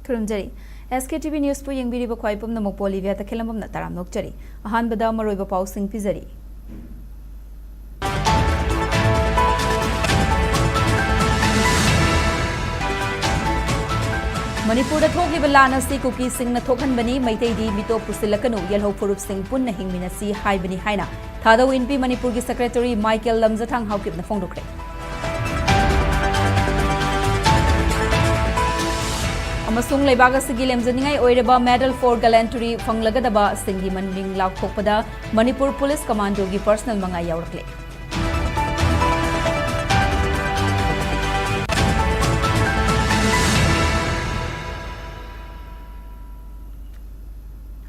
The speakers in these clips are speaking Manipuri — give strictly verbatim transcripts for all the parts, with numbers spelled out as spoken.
ꯈꯨꯔꯨꯝꯖꯔꯤ꯫ ꯑꯦꯁ ꯀꯦ ꯇꯤ ꯚꯤ ꯅ꯭ꯌꯨꯁꯄꯨ ꯌꯦꯡꯕꯤꯔꯤꯕ ꯈ꯭ꯋꯥꯏ ꯄꯨꯝꯅꯃꯛꯄꯨ ꯑꯣꯂꯤꯚꯤꯌꯥ ꯇꯈꯦꯜꯂꯝꯕꯝꯅ ꯇꯔꯥꯝꯅ ꯑꯣꯛꯆꯔꯤ꯫ ꯑꯍꯥꯟꯕꯗ ꯃꯔꯨꯑꯣꯏꯕ ꯄꯥꯎꯁꯤꯡ ꯄꯤꯖꯔꯤ꯫ ꯃꯅꯤꯄꯨꯔꯗ ꯊꯣꯛꯂꯤꯕ ꯂꯥꯟ ꯑꯁꯤ ꯀꯨꯀꯤꯁꯤꯡꯅ ꯊꯣꯛꯍꯟꯕꯅꯤ, ꯃꯩꯇꯩꯗꯤ ꯃꯤꯇꯣꯞ ꯄꯨꯁꯤꯜꯂꯛꯀꯅꯨ, ꯌꯦꯜꯍꯧ ꯐꯨꯔꯨꯞꯁꯤꯡ ꯄꯨꯟꯅ ꯍꯤꯡꯃꯤꯟꯅꯁꯤ ꯍꯥꯏꯕꯅꯤ ꯍꯥꯏꯅ ꯊꯥꯗꯧ ꯏꯟꯄꯤ ꯃꯅꯤꯄꯨꯔꯒꯤ ꯁꯦꯀ꯭ꯔꯦꯇꯔꯤ ꯃꯥꯏꯀꯦꯜ ꯂꯝꯖꯊꯥꯡ ꯍꯥꯎꯀꯤꯞꯅ ꯐꯣꯡꯗꯣꯛꯈ꯭ꯔꯦ꯫ ꯑꯃꯁꯨꯡ ꯂꯩꯕꯥꯛ ꯑꯁꯤꯒꯤ ꯂꯦꯝꯖꯅꯤꯡꯉꯥꯏ ꯑꯣꯏꯔꯕ Medal for Gallantry ꯐꯪꯂꯒꯗꯕꯁꯤꯡꯒꯤ ꯃꯃꯤꯡ ꯂꯥꯎꯊꯣꯛꯄꯗ ꯃꯅꯤꯄꯨꯔ ꯄꯨꯂꯤꯁ ꯀꯃꯥꯟꯗꯣꯒꯤ ꯄꯔꯁꯅꯦꯜ ꯃꯉꯥ ꯌꯥꯎꯔꯛꯂꯦ꯫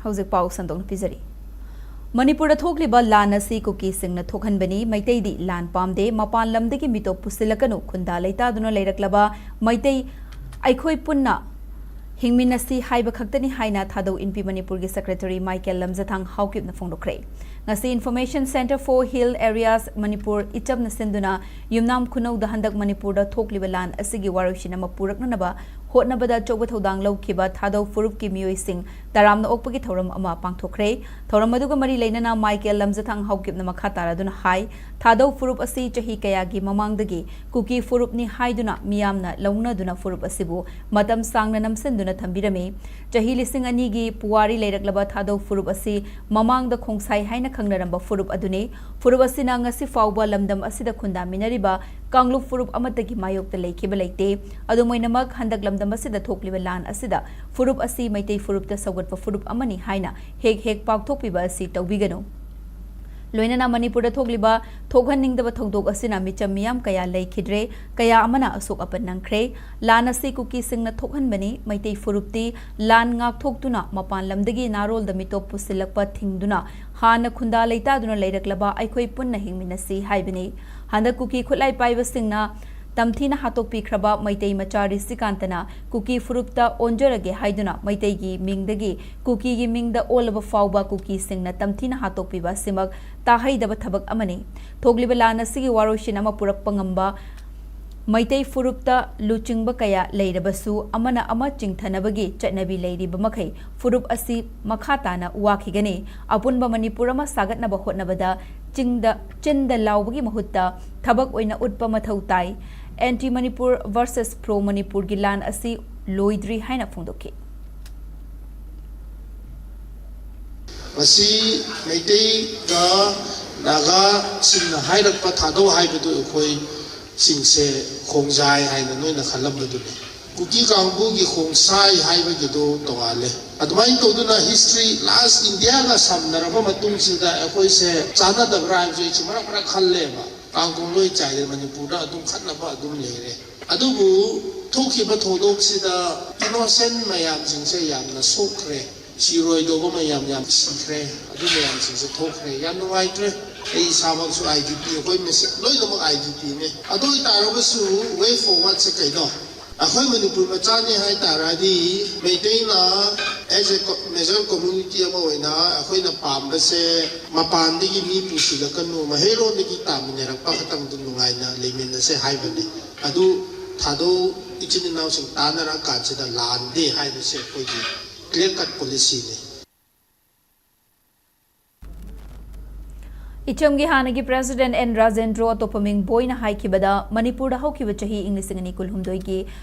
ꯍꯧꯖꯤꯛ ꯄꯥꯎ ꯁꯟꯗꯣꯛꯅ ꯄꯤꯖꯔꯤ꯫ ꯃꯅꯤꯄꯨꯔꯗ ꯊꯣꯛꯂꯤꯕ ꯂꯥꯟ ꯑꯁꯤ ꯀꯨꯀꯤꯁꯤꯡꯅ ꯊꯣꯛꯍꯟꯕꯅꯤ, ꯃꯩꯇꯩꯗꯤ ꯂꯥꯟ ꯄꯥꯝꯗꯦ, ꯃꯄꯥꯟ ꯂꯝꯗꯒꯤ ꯃꯤꯇꯣꯞ ꯄꯨꯁꯤꯜꯂꯛꯀꯅꯨ, ꯈꯨꯟꯗꯥ ꯂꯩꯇꯥꯗꯨꯅ ꯂꯩꯔꯛꯂꯕ ꯃꯩꯇꯩ ꯑꯩꯈꯣꯏ ꯄꯨꯟꯅ ꯍꯤꯡꯃꯤꯟꯅꯁꯤ ꯍꯥꯏꯕ ꯈꯛꯇꯅꯤ ꯍꯥꯏꯅ ꯊꯥꯗꯧ ꯏꯟꯄꯤ ꯃꯅꯤꯄꯨꯔꯒꯤ ꯁꯦꯀ꯭ꯔꯦꯇꯔꯤ ꯃꯥꯏꯀꯦꯜ ꯂꯝꯖꯊꯥꯡ ꯍꯥꯎꯀꯤꯞꯅ ꯐꯣꯡꯗꯣꯛꯈ꯭ꯔꯦ꯫ ꯉꯁꯤ Information Centre for Hill Areas Manipur ꯏꯆꯝꯅ ꯁꯤꯟꯗꯨꯅ ꯌꯨꯝꯅꯥꯝ ꯈꯨꯅꯧꯗ ꯍꯟꯗꯛ ꯃꯅꯤꯄꯨꯔꯗ ꯊꯣꯛꯂꯤꯕ ꯂꯥꯟ ꯑꯁꯤꯒꯤ ꯋꯥꯔꯣꯏꯁꯤꯟ ꯑꯃ ꯄꯨꯔꯛꯅꯅꯕ ꯍꯣꯠꯅꯕꯗ ꯑꯆꯧꯕ ꯊꯧꯗꯥꯡ ꯂꯧꯈꯤꯕ ꯊꯥꯗꯧ ꯐꯨꯔꯨꯞꯀꯤ ꯃꯤꯑꯣꯏꯁꯤꯡ ꯇꯔꯥꯝꯅ ꯑꯣꯛꯄꯒꯤ ꯊꯧꯔꯝ ꯑꯃ ꯄꯥꯡꯊꯣꯛꯈ꯭ꯔꯦ꯫ ꯊꯧꯔꯝ ꯑꯗꯨꯒ ꯃꯔꯤ ꯂꯩꯅꯅ ꯃꯥꯏꯀꯦꯜ ꯂꯝꯖꯊꯥꯡ ꯍꯥꯎꯀꯤꯞꯅ ꯃꯈꯥ ꯇꯥꯔꯗꯨꯅ ꯍꯥꯏ, ꯊꯥꯗꯧ ꯐꯨꯔꯨꯞ ꯑꯁꯤ ꯆꯍꯤ ꯀꯌꯥꯒꯤ ꯃꯃꯥꯡꯗꯒꯤ ꯀꯨꯀꯤ ꯐꯨꯔꯨꯞꯅꯤ ꯍꯥꯏꯗꯨꯅ ꯃꯤꯌꯥꯝꯅ ꯂꯧꯅꯗꯨꯅ ꯐꯨꯔꯨꯞ ꯑꯁꯤꯕꯨ ꯃꯇꯝ ꯁꯥꯡꯅ ꯅꯝꯁꯤꯟꯗꯨꯅ ꯊꯝꯕꯤꯔꯝꯃꯤ꯫ ꯆꯍꯤ ꯂꯤꯁꯤꯡ ꯑꯅꯤꯒꯤ ꯄꯨꯋꯥꯔꯤ ꯂꯩꯔꯛꯂꯕ ꯊꯥꯗꯧ ꯐꯨꯔꯨꯞ ꯑꯁꯤ ꯃꯃꯥꯡꯗ ꯈꯣꯡꯁꯥꯏ ꯍꯥꯏꯅ ꯈꯪꯅꯔꯝꯕ ꯐꯨꯔꯨꯞ ꯑꯗꯨꯅꯤ꯫ ꯐꯨꯔꯨꯞ ꯑꯁꯤꯅ ꯉꯁꯤ ꯐꯥꯎꯕ ꯂꯝꯗꯝ ꯑꯁꯤꯗ ꯈꯨꯟꯗꯥꯃꯤꯟꯅꯔꯤꯕ ꯀꯥꯡꯂꯨꯞ ꯐꯨꯔꯨꯞ ꯑꯃꯠꯇꯒꯤ ꯃꯥꯌꯣꯛꯇ ꯂꯩꯈꯤꯕ ꯂꯩꯇꯦ꯫ ꯑꯗꯨꯝ ꯑꯣꯏꯅꯃꯛ, ꯍꯟꯗꯛ ꯂꯝꯗꯝ ꯑꯁꯤꯗ ꯊꯣꯛꯂꯤꯕ ꯂꯥꯟ ꯑꯁꯤꯗ ꯐꯨꯔꯨꯞ ꯑꯁꯤ ꯃꯩꯇꯩ ꯐꯨꯔꯨꯞꯇ ꯁꯧꯒꯠꯄ ꯐꯨꯔꯨꯞ ꯑꯃꯅꯤ ꯍꯥꯏꯅ ꯍꯦꯛ ꯍꯦꯛ ꯄꯥꯛꯊꯣꯛꯄꯤꯕ ꯑꯁꯤ ꯇꯧꯕꯤꯒꯅꯨ꯫ ꯂꯣꯏꯅꯅ ꯃꯅꯤꯄꯨꯔꯗ ꯊꯣꯛꯂꯤꯕ ꯊꯣꯛꯍꯟꯅꯤꯡꯗꯕ ꯊꯧꯗꯣꯛ ꯑꯁꯤꯅ ꯃꯤꯆꯝ ꯃꯤꯌꯥꯝ ꯀꯌꯥ ꯂꯩꯈꯤꯗ꯭ꯔꯦ, ꯀꯌꯥ ꯑꯃꯅ ꯑꯁꯣꯛ ꯑꯄꯟ ꯅꯪꯈ꯭ꯔꯦ꯫ ꯂꯥꯟ ꯑꯁꯤ ꯀꯨꯀꯤꯁꯤꯡꯅ ꯊꯣꯛꯍꯟꯕꯅꯤ, ꯃꯩꯇꯩ ꯐꯨꯔꯨꯞꯇꯤ ꯂꯥꯟ ꯉꯥꯛꯊꯣꯛꯇꯨꯅ ꯃꯄꯥꯟ ꯂꯝꯗꯒꯤ ꯅꯥꯔꯣꯜꯗ ꯃꯤꯇꯣꯞ ꯄꯨꯁꯤꯜꯂꯛꯄ ꯊꯤꯡꯗꯨꯅ ꯍꯥꯟꯅ ꯈꯨꯟꯗꯥ ꯂꯩꯇꯥꯗꯨꯅ ꯂꯩꯔꯛꯂꯕ ꯑꯩꯈꯣꯏ ꯄꯨꯟꯅ ꯍꯤꯡꯃꯤꯟꯅꯁꯤ ꯍꯥꯏꯕꯅꯤ꯫ ꯍꯟꯗꯛ ꯀꯨꯀꯤ ꯈꯨꯠꯂꯥꯏ ꯄꯥꯏꯕꯁꯤꯡꯅ ꯇꯝꯊꯤꯅ ꯍꯥꯠꯇꯣꯛꯄꯤꯈ꯭ꯔꯕ ꯃꯩꯇꯩ ꯃꯆꯥ ꯔꯤꯁꯤꯀꯥꯟꯇꯅ ꯀꯨꯀꯤ ꯐꯨꯔꯨꯞꯇ ꯑꯣꯟꯖꯔꯒꯦ ꯍꯥꯏꯗꯨꯅ ꯃꯩꯇꯩꯒꯤ ꯃꯤꯡꯗꯒꯤ ꯀꯨꯀꯤꯒꯤ ꯃꯤꯡꯗ ꯑꯣꯜꯂꯕ ꯐꯥꯎꯕ ꯀꯨꯀꯤꯁꯤꯡꯅ ꯇꯝꯊꯤꯅ ꯍꯥꯠꯇꯣꯛꯄꯤꯕ ꯑꯁꯤꯃꯛ ꯇꯥꯍꯩꯗꯕ ꯊꯕꯛ ꯑꯃꯅꯤ꯫ ꯊꯣꯛꯂꯤꯕ ꯂꯥꯟ ꯑꯁꯤꯒꯤ ꯋꯥꯔꯣꯏꯁꯤꯟ ꯑꯃ ꯄꯨꯔꯛꯄ ꯉꯝꯕ ꯃꯩꯇꯩ ꯐꯨꯔꯨꯞꯇ ꯂꯨꯆꯤꯡꯕ ꯀꯌꯥ ꯂꯩꯔꯕꯁꯨ, ꯑꯃꯅ ꯑꯃ ꯆꯤꯡꯊꯅꯕꯒꯤ ꯆꯠꯅꯕꯤ ꯂꯩꯔꯤꯕ ꯃꯈꯩ ꯐꯨꯔꯨꯞ ꯑꯁꯤ ꯃꯈꯥ ꯇꯥꯅ ꯋꯥꯈꯤꯒꯅꯤ꯫ ꯑꯄꯨꯟꯕ ꯃꯅꯤꯄꯨꯔ ꯑꯃ ꯁꯥꯒꯠꯅꯕ ꯍꯣꯠꯅꯕꯗ ꯆꯤꯡꯗ, ꯆꯤꯟꯗ ꯂꯥꯎꯕꯒꯤ ꯃꯍꯨꯠꯇ ꯊꯕꯛ ꯑꯣꯏꯅ ꯎꯠꯄ ꯃꯊꯧ ꯇꯥꯏ꯫ Anti Manipur versus Pro Manipurꯒꯤ ꯂꯥꯟ ꯑꯁꯤ ꯂꯣꯏꯗ꯭ꯔꯤ ꯍꯥꯏꯅ ꯐꯣꯡꯗꯣꯛꯈꯤ꯫ ꯃꯁꯤ ꯃꯩꯇꯩꯒ ꯅꯥꯒꯥꯁꯤꯡꯅ ꯍꯥꯏꯔꯛꯄ ꯊꯥꯗꯧ ꯍꯥꯏꯕꯗꯨ ꯑꯩꯈꯣꯏꯁꯤꯡꯁꯦ ꯈꯣꯡꯖꯥꯏ ꯍꯥꯏꯅ ꯅꯣꯏꯅ ꯈꯜꯂꯝꯕꯗꯨꯅꯤ꯫ ꯀꯨꯀꯤ ꯀꯥꯡꯕꯨꯒꯤ ꯈꯣꯡꯁꯥꯏ ꯍꯥꯏꯕꯒꯤꯗꯨ ꯇꯣꯉꯥꯜꯂꯦ꯫ ꯑꯗꯨꯃꯥꯏꯅ ꯇꯧꯗꯨꯅ history last Indiaꯒ ꯁꯝꯅꯔꯕ ꯃꯇꯨꯡꯁꯤꯗ ꯑꯩꯈꯣꯏꯁꯦ ꯆꯥꯟꯅꯗꯕ꯭ꯔꯥ ꯍꯥꯏꯕꯁꯦ ꯑꯩꯁꯨ ꯃꯔꯛ ꯃꯔꯛ ꯈꯜꯂꯦꯕ꯫ ꯀꯥꯡꯒꯣꯡ ꯂꯣꯏ ꯆꯥꯏꯔꯦ, ꯃꯅꯤꯄꯨꯔꯗ ꯑꯗꯨꯝ ꯈꯠꯅꯕ ꯑꯗꯨꯝ ꯂꯩꯔꯦ꯫ ꯑꯗꯨꯕꯨ ꯊꯣꯛꯈꯤꯕ ꯊꯧꯗꯣꯛꯁꯤꯗ innocent ꯃꯌꯥꯝꯁꯤꯡꯁꯦ ꯌꯥꯝꯅ ꯁꯣꯛꯈ꯭ꯔꯦ꯫ ꯁꯤꯔꯣꯏꯗꯧꯕ ꯃꯌꯥꯝ ꯌꯥꯝ ꯁꯤꯈ꯭ꯔꯦ꯫ ꯑꯗꯨ ꯃꯌꯥꯝꯁꯤꯡꯁꯦ ꯊꯣꯛꯈ꯭ꯔꯦ꯫ ꯌꯥꯝ ꯅꯨꯡꯉꯥꯏꯇ꯭ꯔꯦ꯫ ꯑꯩ ꯏꯁꯥꯃꯛꯁꯨ IDP, ꯑꯩꯈꯣꯏ ꯃꯁꯦ ꯂꯣꯏꯅꯃꯛ IDPꯅꯦ꯫ ꯑꯗꯨ ꯑꯣꯏꯇꯥꯔꯒꯁꯨ way forwardꯁꯦ ꯀꯩꯅꯣ? ꯑꯩꯈꯣꯏ ꯃꯅꯤꯄꯨꯔ ꯃꯆꯥꯅꯤ ꯍꯥꯏ ꯇꯥꯔꯗꯤ ꯃꯩꯇꯩꯅ as a co-, major community ꯑꯃ ꯑꯣꯏꯅ ꯑꯩꯈꯣꯏꯅ ꯄꯥꯝꯕꯁꯦ ꯃꯄꯥꯟꯗꯒꯤ ꯃꯤ ꯄꯨꯁꯤꯜꯂꯛꯀꯅꯨ, ꯃꯍꯩꯔꯣꯟꯗꯒꯤ ꯇꯥꯃꯤꯟꯅꯔꯛꯄ ꯈꯛꯇꯪꯗꯨ ꯅꯨꯡꯉꯥꯏꯅ ꯂꯩꯃꯤꯟꯅꯁꯦ ꯍꯥꯏꯕꯅꯤ꯫ ꯑꯗꯨ ꯊꯥꯗꯧ ꯏꯆꯤꯟ ꯏꯅꯥꯎꯁꯤꯡ ꯇꯥꯟꯅꯔꯛꯑꯀꯥꯟꯁꯤꯗ ꯂꯥꯟꯗꯦ ꯍꯥꯏꯕꯁꯦ ꯑꯩꯈꯣꯏꯒꯤ clear cut policyꯅꯤ꯫ ꯏꯆꯝꯒꯤ ꯍꯥꯟꯅꯒꯤ President N ꯔꯥꯖꯦꯟꯗ꯭ꯔꯣ ꯑꯇꯣꯞꯄ ꯃꯤꯡ ꯕꯣꯏꯅ ꯍꯥꯏꯈꯤꯕꯗ, ꯃꯅꯤꯄꯨꯔꯗ ꯍꯧꯈꯤꯕ ꯆꯍꯤ ꯏꯪ ꯂꯤꯁꯤꯡ ꯑꯅꯤ ꯀꯨꯟꯍꯨꯝꯗꯣꯏꯒꯤ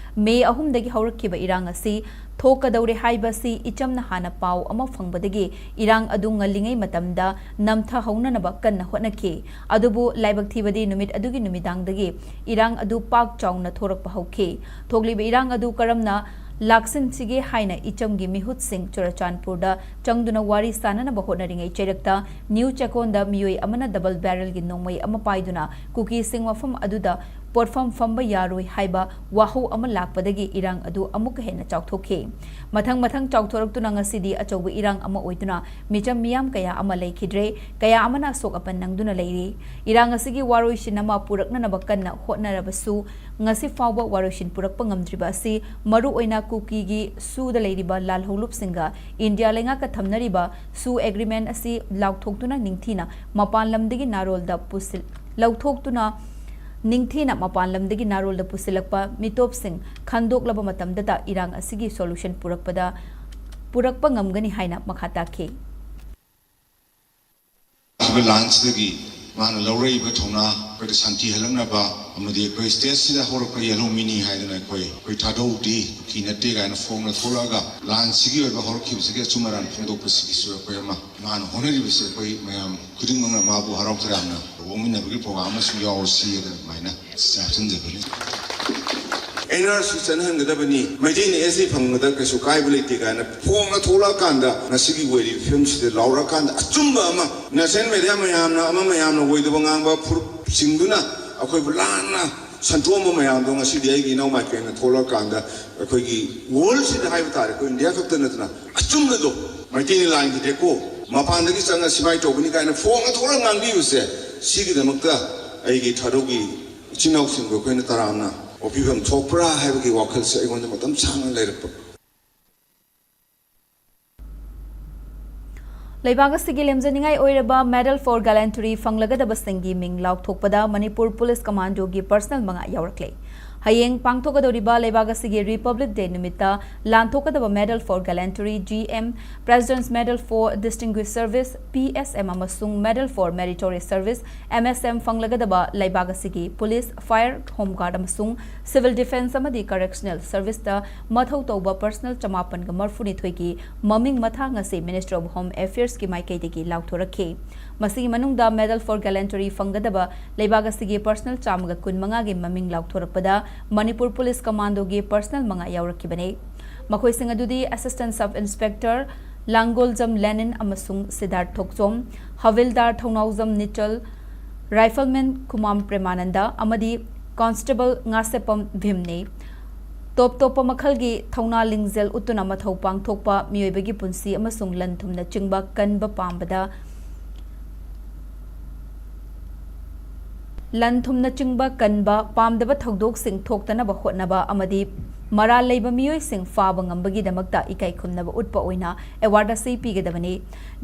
ꯃꯦ ꯑꯍꯨꯝꯗꯒꯤ ꯍꯧꯔꯛꯈꯤꯕ ꯏꯔꯥꯡ ꯑꯁꯤ ꯊꯣꯛꯀꯗꯧꯔꯦ ꯍꯥꯏꯕꯁꯤ ꯏꯆꯝꯅ ꯍꯥꯟꯅ ꯄꯥꯎ ꯑꯃ ꯐꯪꯕꯗꯒꯤ ꯏꯔꯥꯡ ꯑꯗꯨ ꯉꯜꯂꯤꯉꯩ ꯃꯇꯝꯗ ꯅꯝꯊꯍꯧꯅꯅꯕ ꯀꯟꯅ ꯍꯣꯠꯅꯈꯤ꯫ ꯑꯗꯨꯕꯨ ꯂꯥꯏꯕꯛ ꯊꯤꯕꯗꯤ ꯅꯨꯃꯤꯠ ꯑꯗꯨꯒꯤ ꯅꯨꯃꯤꯗꯥꯡꯗꯒꯤ ꯏꯔꯥꯡ ꯑꯗꯨ ꯄꯥꯛ ꯆꯥꯎꯅ ꯊꯣꯔꯛꯄ ꯍꯧꯈꯤ꯫ ꯊꯣꯛꯂꯤꯕ ꯏꯔꯥꯡ ꯑꯗꯨ ꯀꯔꯝꯅ ꯂꯥꯛꯁꯤꯟꯁꯤꯒꯦ ꯍꯥꯏꯅ ꯏꯆꯝꯒꯤ ꯃꯤꯍꯨꯠꯁꯤꯡ ꯆꯨꯔꯆꯥꯟꯄꯨꯔꯗ ꯆꯪꯗꯨꯅ ꯋꯥꯔꯤ ꯁꯥꯅꯅꯕ ꯍꯣꯠꯅꯔꯤꯉꯩ ꯆꯩꯔꯛꯇ ꯅ꯭ꯌꯨ ꯆꯦꯀꯣꯟꯗ ꯃꯤꯑꯣꯏ ꯑꯃꯅ double barrelꯒꯤ ꯅꯣꯡꯃꯩ ꯑꯃ ꯄꯥꯏꯗꯨꯅ ꯀꯨꯀꯤꯁꯤꯡ ꯃꯐꯝ ꯑꯗꯨꯗ ꯄꯣꯠꯐꯝ ꯐꯝꯕ ꯌꯥꯔꯣꯏ ꯍꯥꯏꯕ ꯋꯥꯍꯧ ꯑꯃ ꯂꯥꯛꯄꯗꯒꯤ ꯏꯔꯥꯡ ꯑꯗꯨ ꯑꯃꯨꯛꯀ ꯍꯦꯟꯅ ꯆꯥꯎꯊꯣꯛꯈꯤ꯫ ꯃꯊꯪ ꯃꯊꯪ ꯆꯥꯎꯊꯣꯔꯛꯇꯨꯅ ꯉꯁꯤꯗꯤ ꯑꯆꯧꯕ ꯏꯔꯥꯡ ꯑꯃ ꯑꯣꯏꯗꯨꯅ ꯃꯤꯆꯝ ꯃꯤꯌꯥꯝ ꯀꯌꯥ ꯑꯃ ꯂꯩꯈꯤꯗ꯭ꯔꯦ, ꯀꯌꯥ ꯑꯃꯅ ꯑꯁꯣꯛ ꯑꯄꯟ ꯅꯪꯗꯨꯅ ꯂꯩꯔꯤ꯫ ꯏꯔꯥꯡ ꯑꯁꯤꯒꯤ ꯋꯥꯔꯣꯏꯁꯤꯟ ꯑꯃ ꯄꯨꯔꯛꯅꯅꯕ ꯀꯟꯅ ꯍꯣꯠꯅꯔꯕꯁꯨ, ꯉꯁꯤ ꯐꯥꯎꯕ ꯋꯥꯔꯣꯏꯁꯤꯟ ꯄꯨꯔꯛꯄ ꯉꯝꯗ꯭ꯔꯤꯕ ꯑꯁꯤ ꯃꯔꯨꯑꯣꯏꯅ ꯀꯨꯀꯤꯒꯤ ꯁꯨꯗ ꯂꯩꯔꯤꯕ ꯂꯥꯜꯍꯧꯂꯨꯞꯁꯤꯡꯒ ꯏꯟꯗꯤꯌꯥ ꯂꯩꯉꯥꯛꯀ ꯊꯝꯅꯔꯤꯕ ꯁꯨ agreement ꯑꯁꯤ ꯂꯥꯎꯊꯣꯛꯇꯨꯅ ꯅꯤꯡꯊꯤꯅ ꯃꯄꯥꯟ ꯂꯝꯗꯒꯤ ꯅꯥꯔꯣꯜꯗ ꯄꯨꯁꯤꯜ-, ꯂꯧꯊꯣꯛꯇꯨꯅ ꯅꯤꯡꯊꯤꯅ ꯃꯄꯥꯟ ꯂꯝꯗꯒꯤ ꯅꯥꯔꯣꯜꯗ ꯄꯨꯁꯤꯜꯂꯛꯄ ꯃꯤꯇꯣꯞꯁꯤꯡ ꯈꯟꯗꯣꯛꯂꯕ ꯃꯇꯝꯗꯇ ꯏꯔꯥꯡ ꯑꯁꯤꯒꯤ solution ꯄꯨꯔꯛꯄꯗ, ꯄꯨꯔꯛꯄ ꯉꯝꯒꯅꯤ ꯍꯥꯏꯅ ꯃꯈꯥ ꯇꯥꯈꯤ꯫ ꯂꯥꯟꯁꯤꯗꯒꯤ ꯃꯥꯅ ꯂꯧꯔꯛꯏꯕ ꯊꯧꯅꯥ, ꯑꯩꯈꯣꯏꯗ ꯁꯥꯟꯇꯤ ꯍꯜꯂꯛꯅꯕ ꯑꯃꯗꯤ ꯑꯩꯈꯣꯏ stateꯁꯤꯗ ꯍꯧꯔꯛꯄ ꯌꯦꯜꯍꯧꯃꯤꯅꯤ ꯍꯥꯏꯗꯅ ꯑꯩꯈꯣꯏ, ꯑꯩꯈꯣꯏ ꯊꯥꯗꯣꯛꯎꯗꯦ, ꯀꯨꯀꯤ ꯅꯠꯇꯦ ꯀꯥꯏꯅ ꯐꯣꯡꯅ ꯊꯣꯛꯂꯛꯑꯒ ꯂꯥꯟꯁꯤꯒꯤ ꯑꯣꯏꯕ ꯍꯧꯔꯛꯈꯤꯕꯁꯤꯒꯤ ꯑꯆꯨꯝ ꯑꯔꯥꯟ ꯐꯣꯡꯗꯣꯛꯄꯁꯤꯒꯤꯁꯨ ꯑꯩꯈꯣꯏ ꯑꯃ ꯃꯥꯅ ꯍꯣꯠꯅꯔꯤꯕꯁꯦ ꯑꯩꯈꯣꯏ ꯃꯌꯥꯝ ꯈꯨꯗꯤꯡꯃꯛꯅ ꯃꯥꯕꯨ ꯍꯔꯥꯎ ꯇꯌꯥꯝꯅ ꯑꯣꯛꯃꯤꯟꯅꯕꯒꯤ program ꯑꯃꯁꯨ ꯌꯥꯎꯔꯁꯤ ꯑꯗꯨꯃꯥꯏꯅ ꯍꯥꯞꯆꯤꯟꯖꯕꯅꯤ꯫ NRC ꯆꯠꯍꯟꯒꯗꯕꯅꯤ, ꯃꯩꯇꯩꯅ ST ꯐꯪꯕꯗ ꯀꯩꯁꯨ ꯀꯥꯏꯕ ꯂꯩꯇꯦ ꯀꯥꯏꯅ ꯐꯣꯡꯅ ꯊꯣꯛꯂꯛꯑꯀꯥꯟꯗ ꯉꯁꯤꯒꯤ ꯑꯣꯏꯔꯤꯕ ꯐꯤꯕꯝꯁꯤꯗ ꯂꯥꯎꯔꯛꯑꯀꯥꯟꯗ ꯑꯆꯨꯝꯕ ꯑꯃ national media ꯃꯌꯥꯝꯅ ꯑꯃ ꯃꯌꯥꯝꯅ ꯑꯣꯏꯗꯕ ꯉꯥꯡꯕ ꯐꯨꯔꯨꯞꯁꯤꯡꯗꯨꯅ ꯑꯩꯈꯣꯏꯕꯨ ꯂꯥꯟꯅ ꯁꯟꯇꯣꯛꯑꯝꯕ ꯃꯌꯥꯝꯗꯣ ꯉꯁꯤꯗꯤ ꯑꯩꯒꯤ ꯏꯅꯥꯎ ꯃꯥꯏꯀꯩꯅ ꯊꯣꯛꯂꯛꯑꯀꯥꯟꯗ ꯑꯩꯈꯣꯏꯒꯤ worldꯁꯤꯗ ꯍꯥꯏꯕ ꯇꯥꯔꯦ, ꯑꯩꯈꯣꯏ ꯏꯟꯗꯤꯌꯥ ꯈꯛꯇ ꯅꯠꯇꯅ ꯑꯆꯨꯝꯕꯗꯣ ꯃꯩꯇꯩꯅ ꯂꯥꯟꯈꯤꯗꯦꯀꯣ, ꯃꯄꯥꯟꯗꯒꯤ ꯆꯪꯉ ꯁꯤꯐꯥꯏ ꯇꯧꯕꯅꯤ ꯀꯥꯏꯅ ꯐꯣꯡꯅ ꯊꯣꯛꯂꯒ ꯉꯥꯡꯕꯤꯕꯁꯦ, ꯁꯤꯒꯤꯗꯃꯛꯇ ꯑꯩꯒꯤ ꯊꯥꯗꯧꯒꯤ ꯏꯆꯤꯟ ꯏꯅꯥꯎꯁꯤꯡꯕꯨ ꯑꯩꯈꯣꯏꯅ ꯇꯔꯥꯝꯅ ꯑꯣꯛꯄꯤꯐꯝ ꯊꯣꯛꯄ꯭ꯔꯥ ꯍꯥꯏꯕꯒꯤ ꯋꯥꯈꯜꯁꯦ ꯑꯩꯉꯣꯟꯗ ꯃꯇꯝ ꯁꯥꯡꯅ ꯂꯩꯔꯛꯄ꯫ ꯂꯩꯕꯥꯛ ꯑꯁꯤꯒꯤ ꯂꯦꯝꯖꯅꯤꯡꯉꯥꯏ ꯑꯣꯏꯔꯕ Medal for Gallantry ꯐꯪꯂꯒꯗꯕꯁꯤꯡꯒꯤ ꯃꯤꯡ ꯂꯥꯎꯊꯣꯛꯄꯗ ꯃꯅꯤꯄꯨꯔ ꯄꯨꯂꯤꯁ ꯀꯃꯥꯟꯗꯣꯒꯤ personnel ꯃꯉꯥ ꯌꯥꯎꯔꯛꯂꯦ꯫ ꯍꯌꯦꯡ ꯄꯥꯡꯊꯣꯛꯀꯗꯧꯔꯤꯕ ꯂꯩꯕꯥꯛ ꯑꯁꯤꯒꯤ Republic Day ꯅꯨꯃꯤꯠꯇ ꯂꯥꯟꯊꯣꯛꯀꯗꯕ Medal for Gallantry, GM, President's Medal for Distinguished Service, PSM, ꯑꯃꯁꯨꯡ Medal for Meritorious Service, MSM, ꯐꯪꯂꯒꯗꯕ ꯂꯩꯕꯥꯛ ꯑꯁꯤꯒꯤ ꯄꯨꯂꯤꯁ, fire, home guard ꯑꯃꯁꯨꯡ civil defence ꯑꯃꯗꯤ correctional serviceꯇ ꯃꯊꯧ ꯇꯧꯕ personnel ꯆꯃꯥꯄꯟꯒ ꯃꯔꯐꯨꯅꯤꯊꯣꯏꯒꯤ ꯃꯃꯤꯡ ꯃꯊꯥ ꯉꯁꯤ Ministry of Home Affairsꯀꯤ ꯃꯥꯏꯀꯩꯗꯒꯤ ꯂꯥꯎꯊꯣꯔꯛꯈꯤ꯫ ꯃꯁꯤꯒꯤ ꯃꯅꯨꯡꯗ Medal for Gallantry ꯐꯪꯒꯗꯕ ꯂꯩꯕꯥꯛ ꯑꯁꯤꯒꯤ personnel ꯆꯥꯝꯃꯒ ꯀꯨꯟꯃꯉꯥꯒꯤ ꯃꯃꯤꯡ ꯂꯥꯎꯊꯣꯔꯛꯄꯗ ꯃꯅꯤꯄꯨꯔ ꯄꯨꯂꯤꯁ ꯀꯃꯥꯟꯗꯣꯒꯤ personnel ꯃꯉꯥ ꯌꯥꯎꯔꯛꯈꯤꯕꯅꯤ꯫ ꯃꯈꯣꯏꯁꯤꯡ ꯑꯗꯨꯗꯤ Assistant Sub Inspector ꯂꯥꯡꯒꯣꯜꯖꯝ ꯂꯦꯅꯤꯟ ꯑꯃꯁꯨꯡ ꯁꯤꯗꯥꯔꯊ ꯊꯣꯛꯆꯣꯝ, ꯍꯕꯤꯜꯗꯥꯔ ꯊꯧꯅꯥꯎꯖꯝ ꯅꯤꯆꯜ, Rifleman ꯈꯨꯃꯥꯝ ꯄ꯭ꯔꯦꯃꯥꯅꯟꯗ ꯑꯃꯗꯤ Constable ꯉꯥꯁꯦꯞꯄꯝ ꯚꯤꯝꯅꯤ꯫ ꯇꯣꯞ ꯇꯣꯞꯄ ꯃꯈꯜꯒꯤ ꯊꯧꯅꯥ ꯂꯤꯡꯖꯦꯜ ꯎꯠꯇꯨꯅ ꯃꯊꯧ ꯄꯥꯡꯊꯣꯛꯄ, ꯃꯤꯑꯣꯏꯕꯒꯤ ꯄꯨꯟꯁꯤ ꯑꯃꯁꯨꯡ ꯂꯟ ꯊꯨꯝꯅ ꯆꯤꯡꯕ ꯀꯟꯕ ꯄꯥꯝꯕꯗ, ꯂꯟ ꯊꯨꯝꯅ ꯆꯤꯡꯕ ꯀꯟꯕ, ꯄꯥꯝꯗꯕ ꯊꯧꯗꯣꯛꯁꯤꯡ ꯊꯣꯛꯇꯅꯕ ꯍꯣꯠꯅꯕ ꯑꯃꯗꯤ ꯃꯔꯥꯜ ꯂꯩꯕ ꯃꯤꯑꯣꯏꯁꯤꯡ ꯐꯥꯕ ꯉꯝꯕꯒꯤꯗꯃꯛꯇ ꯏꯀꯥꯏ ꯈꯨꯝꯅꯕ ꯎꯠꯄ ꯑꯣꯏꯅ award ꯑꯁꯤ ꯄꯤꯒꯗꯕꯅꯤ꯫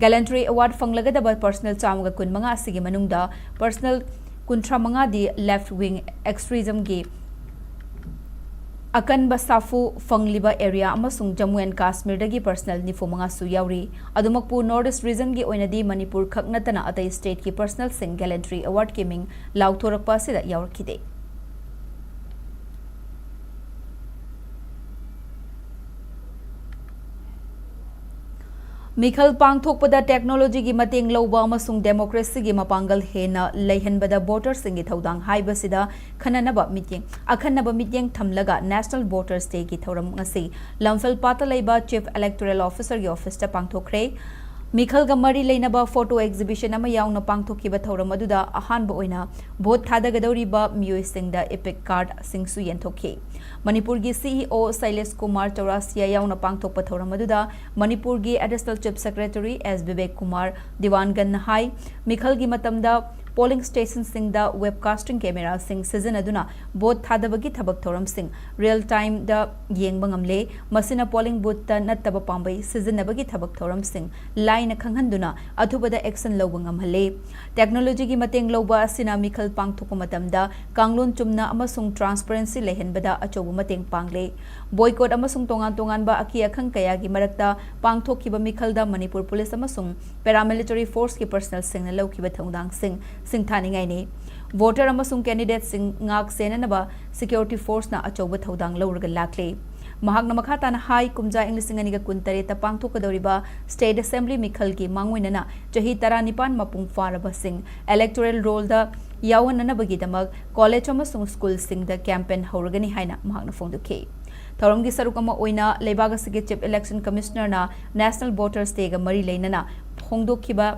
Gallantry Award ꯐꯪꯂꯒꯗꯕ personnel ꯆꯥꯝꯃꯒ ꯀꯨꯟꯃꯉꯥ ꯑꯁꯤꯒꯤ ꯃꯅꯨꯡꯗ personnel ꯀꯨꯟꯊ꯭ꯔꯥ ꯃꯉꯥꯗꯤ left wing extremismꯒꯤ ꯑꯀꯟꯕ ꯁꯥꯐꯨ ꯐꯪꯂꯤꯕ area ꯑꯃꯁꯨꯡ ꯖꯝꯃꯨ ꯑꯦꯟ ꯀꯥꯁꯃꯤꯔꯗꯒꯤ personnel ꯅꯤꯐꯨ ꯃꯉꯥꯁꯨ ꯌꯥꯎꯔꯤ꯫ ꯑꯗꯨꯃꯛꯄꯨ North East regionꯒꯤ ꯑꯣꯏꯅꯗꯤ ꯃꯅꯤꯄꯨꯔ ꯈꯛ ꯅꯠꯇꯅ ꯑꯇꯩ stateꯀꯤ personnelꯁꯤꯡ gallantry awardꯀꯤ ꯃꯤꯡ ꯂꯥꯎꯊꯣꯔꯛꯄ ꯑꯁꯤꯗ ꯌꯥꯎꯔꯛꯈꯤꯗꯦ꯫ ꯃꯤꯈꯜ ꯄꯥꯡꯊꯣꯛꯄꯗ technologyꯒꯤ ꯃꯇꯦꯡ ꯂꯧꯕ ꯑꯃꯁꯨꯡ democracyꯒꯤ ꯃꯄꯥꯡꯒꯜ ꯍꯦꯟꯅ ꯂꯩꯍꯟꯕꯗ voterꯁꯤꯡꯒꯤ ꯊꯧꯗꯥꯡ ꯍꯥꯏꯕꯁꯤꯗ ꯈꯟꯅꯅꯕ ꯃꯤꯠꯌꯦꯡ, ꯑꯈꯟꯅꯕ ꯃꯤꯠꯌꯦꯡ ꯊꯝꯂꯒ National Voters Dayꯒꯤ ꯊꯧꯔꯝ ꯉꯁꯤ ꯂꯝꯐꯦꯜꯄꯥꯠꯇ ꯂꯩꯕ Chief Electoral Officerꯒꯤ officeꯇ ꯄꯥꯡꯊꯣꯛꯈ꯭ꯔꯦ꯫ ꯃꯤꯈꯜꯒ ꯃꯔꯤ ꯂꯩꯅꯕ photo exhibition ꯑꯃ ꯌꯥꯎꯅ ꯄꯥꯡꯊꯣꯛꯈꯤꯕ ꯊꯧꯔꯝ ꯑꯗꯨꯗ ꯑꯍꯥꯟꯕ ꯑꯣꯏꯅ vote ꯊꯥꯗꯒꯗꯧꯔꯤꯕ ꯃꯤꯑꯣꯏꯁꯤꯡꯗ epic cardꯁꯤꯡꯁꯨ ꯌꯦꯟꯊꯣꯛꯈꯤ꯫ ꯃꯅꯤꯄꯨꯔꯒꯤ CEO ꯁꯩꯂꯦꯁ ꯀꯨꯃꯥꯔ ꯆꯧꯔꯥꯁꯤꯌꯥ ꯌꯥꯎꯅ ꯄꯥꯡꯊꯣꯛꯄ ꯊꯧꯔꯝ ꯑꯗꯨꯗ ꯃꯅꯤꯄꯨꯔꯒꯤ Additional Chief Secretary S Bibek Kumar ꯗꯤꯋꯥꯟꯒꯟꯅ ꯍꯥꯏ, ꯃꯤꯈꯜꯒꯤ ꯃꯇꯝꯗ polling stationꯁꯤꯡꯗ webcasting cameraꯁꯤꯡ ꯁꯤꯖꯤꯟꯅꯗꯨꯅ vote ꯊꯥꯗꯕꯒꯤ ꯊꯕꯛ ꯊꯧꯔꯝꯁꯤꯡ real timeꯗ ꯌꯦꯡꯕ ꯉꯝꯂꯦ꯫ ꯃꯁꯤꯅ polling boothꯇ ꯅꯠꯇꯕ ꯄꯥꯝꯕꯩ ꯁꯤꯖꯤꯟꯅꯕꯒꯤ ꯊꯕꯛ ꯊꯧꯔꯝꯁꯤꯡ ꯂꯥꯏꯅ ꯈꯪꯍꯟꯗꯨꯅ ꯑꯊꯨꯕꯗ action ꯂꯧꯕ ꯉꯝꯍꯜꯂꯦ꯫ Technologyꯒꯤ ꯃꯇꯦꯡ ꯂꯧꯕ ꯑꯁꯤꯅ ꯃꯤꯈꯜ ꯄꯥꯡꯊꯣꯛꯄ ꯃꯇꯝꯗ ꯀꯥꯡꯂꯣꯟ ꯆꯨꯝꯅ ꯑꯃꯁꯨꯡ transparency ꯂꯩꯍꯟꯕꯗ ꯑꯆꯧꯕ ꯃꯇꯦꯡ ꯄꯥꯡꯂꯦ꯫ Boycott ꯑꯃꯁꯨꯡ ꯇꯣꯉꯥꯟ ꯇꯣꯉꯥꯟꯕ ꯑꯀꯤ ꯑꯈꯪ ꯀꯌꯥꯒꯤ ꯃꯔꯛꯇ ꯄꯥꯡꯊꯣꯛꯈꯤꯕ ꯃꯤꯈꯜꯗ ꯃꯅꯤꯄꯨꯔ police ꯑꯃꯁꯨꯡ paramilitary forceꯀꯤ personnelꯁꯤꯡꯅ ꯂꯧꯈꯤꯕ ꯊꯧꯗꯥꯡꯁꯤꯡ ꯁꯤꯡꯊꯥꯅꯤꯡꯉꯥꯏꯅꯤ꯫ Voter ꯑꯃꯁꯨꯡ candidateꯁꯤꯡ ꯉꯥꯛ ꯁꯦꯟꯅꯅꯕ security forceꯅ ꯑꯆꯧꯕ ꯊꯧꯗꯥꯡ ꯂꯧꯔꯒ ꯂꯥꯛꯂꯤ꯫ ꯃꯍꯥꯛꯅ ꯃꯈꯥ ꯇꯥꯅ ꯍꯥꯏ, ꯀꯨꯝꯖꯥ ꯏꯪ ꯂꯤꯁꯤꯡ ꯑꯅꯤꯒ ꯀꯨꯟꯇꯔꯦꯠꯇ ꯄꯥꯡꯊꯣꯛꯀꯗꯧꯔꯤꯕ State Assembly ꯃꯤꯈꯜꯒꯤ ꯃꯥꯡꯑꯣꯏꯅꯅ ꯆꯍꯤ ꯇꯔꯥꯅꯤꯄꯥꯟ ꯃꯄꯨꯡ ꯐꯥꯔꯕꯁꯤꯡ electoral rollꯗ ꯌꯥꯎꯍꯟꯅꯅꯕꯒꯤꯗꯃꯛ college ꯑꯃꯁꯨꯡ schoolꯁꯤꯡꯗ campaign ꯍꯧꯔꯒꯅꯤ ꯍꯥꯏꯅ ꯃꯍꯥꯛꯅ ꯐꯣꯡꯗꯣꯛꯈꯤ꯫ ꯊꯧꯔꯝꯒꯤ ꯁꯔꯨꯛ ꯑꯃ ꯑꯣꯏꯅ ꯂꯩꯕꯥꯛ ꯑꯁꯤꯒꯤ Chief Election Commissionerꯅ National Voters Dayꯒ ꯃꯔꯤ ꯂꯩꯅꯅ ꯐꯣꯡꯗꯣꯛꯈꯤꯕ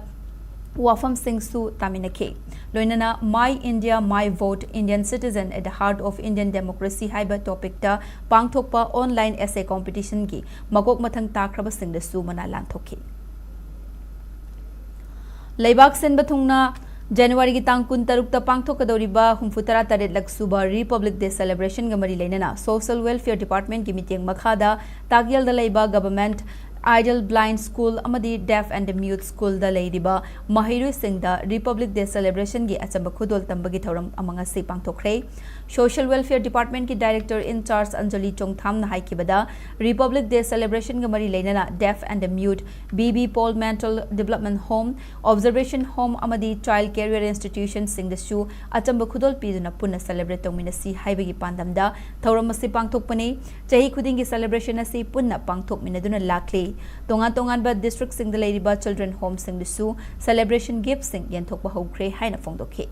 ꯋꯥꯐꯝꯁꯤꯡꯁꯨ ꯇꯥꯃꯤꯟꯅꯈꯤ꯫ ꯂꯣꯏꯅꯅ My India, My Vote, Indian Citizen at the Heart of Indian Democracy ꯍꯥꯏꯕ topicꯇ ꯄꯥꯡꯊꯣꯛꯄ online essay competitionꯒꯤ ꯃꯀꯣꯛ ꯃꯊꯪ ꯇꯥꯈ꯭ꯔꯕꯁꯤꯡꯗꯁꯨ ꯃꯅꯥ ꯂꯥꯟꯊꯣꯛꯈꯤ꯫ ꯂꯩꯕꯥꯛ ꯁꯤꯟꯕ ꯊꯨꯡꯅ ꯖꯅꯋꯥꯔꯤꯒꯤ ꯇꯥꯡ ꯀꯨꯟꯇꯔꯨꯛꯇ ꯄꯥꯡꯊꯣꯛꯀꯗꯧꯔꯤꯕ ꯍꯨꯝꯐꯨꯇꯔꯥ ꯇꯔꯦꯠꯂꯛ ꯁꯨꯕ Republic Day celebrationꯒ ꯃꯔꯤ ꯂꯩꯅꯅ Social Welfare Departmentꯀꯤ ꯃꯤꯠꯌꯦꯡ ꯃꯈꯥꯗ ꯇꯥꯛꯌꯦꯜꯗ ꯂꯩꯕ Government Ideal Blind School ꯑꯃꯗꯤ Deaf and Mute Schoolꯗ ꯂꯩꯔꯤꯕ ꯃꯍꯩꯔꯣꯏꯁꯤꯡꯗ Republic Day celebrationꯒꯤ ꯑꯆꯝꯕ ꯈꯨꯗꯣꯜ ꯇꯝꯕꯒꯤ ꯊꯧꯔꯝ ꯑꯃ ꯉꯁꯤ ꯄꯥꯡꯊꯣꯛꯈ꯭ꯔꯦ꯫ Social Welfare Departmentꯀꯤ Director in Charge Anjali Chongthamꯅ ꯍꯥꯏꯈꯤꯕꯗ, Republic Day celebrationꯒ ꯃꯔꯤ ꯂꯩꯅꯅ Deaf and Mute, B B Paul Mental Development Home, Observation Home ꯑꯃꯗꯤ Child Career Institutionꯁꯤꯡꯗꯁꯨ ꯑꯆꯝꯕ ꯈꯨꯗꯣꯜ ꯄꯤꯗꯨꯅ ꯄꯨꯟꯅ celebrate ꯇꯧꯃꯤꯟꯅꯁꯤ ꯍꯥꯏꯕꯒꯤ ꯄꯥꯟꯗꯝꯗ ꯊꯧꯔꯝ ꯑꯁꯤ ꯄꯥꯡꯊꯣꯛꯄꯅꯤ꯫ ꯆꯍꯤ ꯈꯨꯗꯤꯡꯒꯤ celebration ꯑꯁꯤ ꯄꯨꯟꯅ ꯄꯥꯡꯊꯣꯛꯃꯤꯟꯅꯗꯨꯅ ꯂꯥꯛꯂꯤ꯫ ꯇꯣꯉꯥꯟ ꯇꯣꯉꯥꯟꯕ districtꯁꯤꯡꯗ ꯂꯩꯔꯤꯕ children homeꯁꯤꯡꯗꯁꯨ celebration giftꯁꯤꯡ ꯌꯦꯟꯊꯣꯛꯄ ꯍꯧꯈ꯭ꯔꯦ ꯍꯥꯏꯅ ꯐꯣꯡꯗꯣꯛꯈꯤ꯫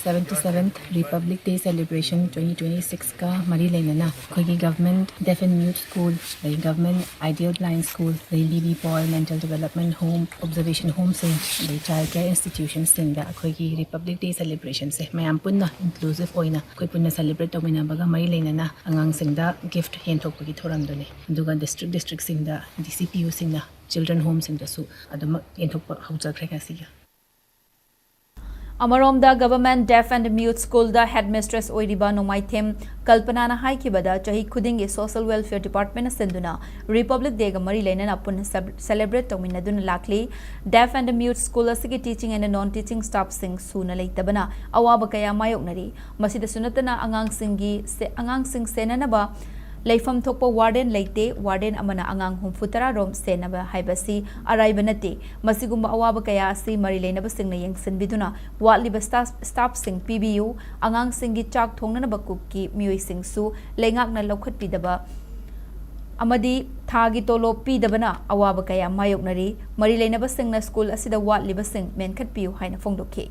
Seventy seventh Republic Day Celebration twenty twenty-sixꯀ ꯃꯔꯤ ꯂꯩꯅꯅ ꯑꯩꯈꯣꯏꯒꯤ Government Deaf and Mute School, ꯑꯗꯩ Government Ideal Blind School, ꯑꯗꯩ B B Paul Mental Development Home, Observation Homeꯁꯤꯡ, ꯑꯗꯩ Child Care Institutionꯁꯤꯡꯗ ꯑꯩꯈꯣꯏꯒꯤ Republic Day celebrationꯁꯦ ꯃꯌꯥꯝ ꯄꯨꯟꯅ inclusive ꯑꯣꯏꯅ ꯑꯩꯈꯣꯏ ꯄꯨꯟꯅ celebrate ꯇꯧꯃꯤꯟꯅꯕꯒ ꯃꯔꯤ ꯂꯩꯅꯅ ꯑꯉꯥꯡꯁꯤꯡꯗ gift ꯌꯦꯟꯊꯣꯛꯄꯒꯤ ꯊꯧꯔꯝꯗꯨꯅꯤ꯫ ꯑꯗꯨꯒ district districtꯁꯤꯡꯗ D C P Uꯁꯤꯡꯅ children homeꯁꯤꯡꯗꯁꯨ ꯑꯗꯨꯃꯛ ꯌꯦꯟꯊꯣꯛꯄ ꯍꯧꯖꯈ꯭ꯔꯦ ꯉꯁꯤꯒꯤ꯫ ꯑꯃꯔꯣꯝꯗ, Government Deaf and Mute Schoolꯗ headmistress ꯑꯣꯏꯔꯤꯕ ꯅꯣꯡꯃꯥꯏꯊꯦꯝ ꯀꯜꯄꯅꯥꯅ ꯍꯥꯏꯈꯤꯕꯗ, ꯆꯍꯤ ꯈꯨꯗꯤꯡꯒꯤ Social Welfare Departmentꯅ ꯁꯤꯟꯗꯨꯅ Republic Dayꯒ ꯃꯔꯤ ꯂꯩꯅꯅ ꯄꯨꯟꯅ ceb-, celebrate ꯇꯧꯃꯤꯟꯅꯗꯨꯅ ꯂꯥꯛꯂꯤ꯫ Deaf and Mute School ꯑꯁꯤꯒꯤ teaching and non-teaching staffꯁꯤꯡ ꯁꯨꯅ ꯂꯩꯇꯕꯅ ꯑꯋꯥꯕ ꯀꯌꯥ ꯃꯥꯌꯣꯛꯅꯔꯤ꯫ ꯃꯁꯤꯗꯁꯨ ꯅꯠꯇꯅ, ꯑꯉꯥꯡꯁꯤꯡꯒꯤ ꯁꯦ-, ꯑꯉꯥꯡꯁꯤꯡ ꯁꯦꯟꯅꯅꯕ ꯂꯩꯐꯝ ꯊꯣꯛꯄ warden ꯂꯩꯇꯦ꯫ Warden ꯑꯃꯅ ꯑꯉꯥꯡ ꯍꯨꯝꯐꯨ ꯇꯔꯥ ꯔꯣꯝ ꯁꯦꯟꯅꯕ ꯍꯥꯏꯕꯁꯤ ꯑꯔꯥꯏꯕ ꯅꯠꯇꯦ꯫ ꯃꯁꯤꯒꯨꯝꯕ ꯑꯋꯥꯕ ꯀꯌꯥ ꯑꯁꯤ ꯃꯔꯤ ꯂꯩꯅꯕꯁꯤꯡꯅ ꯌꯦꯡꯁꯤꯟꯕꯤꯗꯨꯅ ꯋꯥꯠꯂꯤꯕ staff, staffꯁꯤꯡ ꯄꯤꯕꯤꯌꯨ꯫ ꯑꯉꯥꯡꯁꯤꯡꯒꯤ ꯆꯥꯛ ꯊꯣꯡꯅꯅꯕ cookꯀꯤ ꯃꯤꯑꯣꯏꯁꯤꯡꯁꯨ ꯂꯩꯉꯥꯛꯅ ꯂꯧꯈꯠꯄꯤꯗꯕ ꯑꯃꯗꯤ ꯊꯥꯒꯤ ꯇꯣꯂꯣꯞ ꯄꯤꯗꯕꯅ ꯑꯋꯥꯕ ꯀꯌꯥ ꯃꯥꯌꯣꯛꯅꯔꯤ꯫ ꯃꯔꯤ ꯂꯩꯅꯕꯁꯤꯡꯅ school ꯑꯁꯤꯗ ꯋꯥꯠꯂꯤꯕꯁꯤꯡ ꯃꯦꯟꯈꯠꯄꯤꯌꯨ ꯍꯥꯏꯅ ꯐꯣꯡꯗꯣꯛꯈꯤ꯫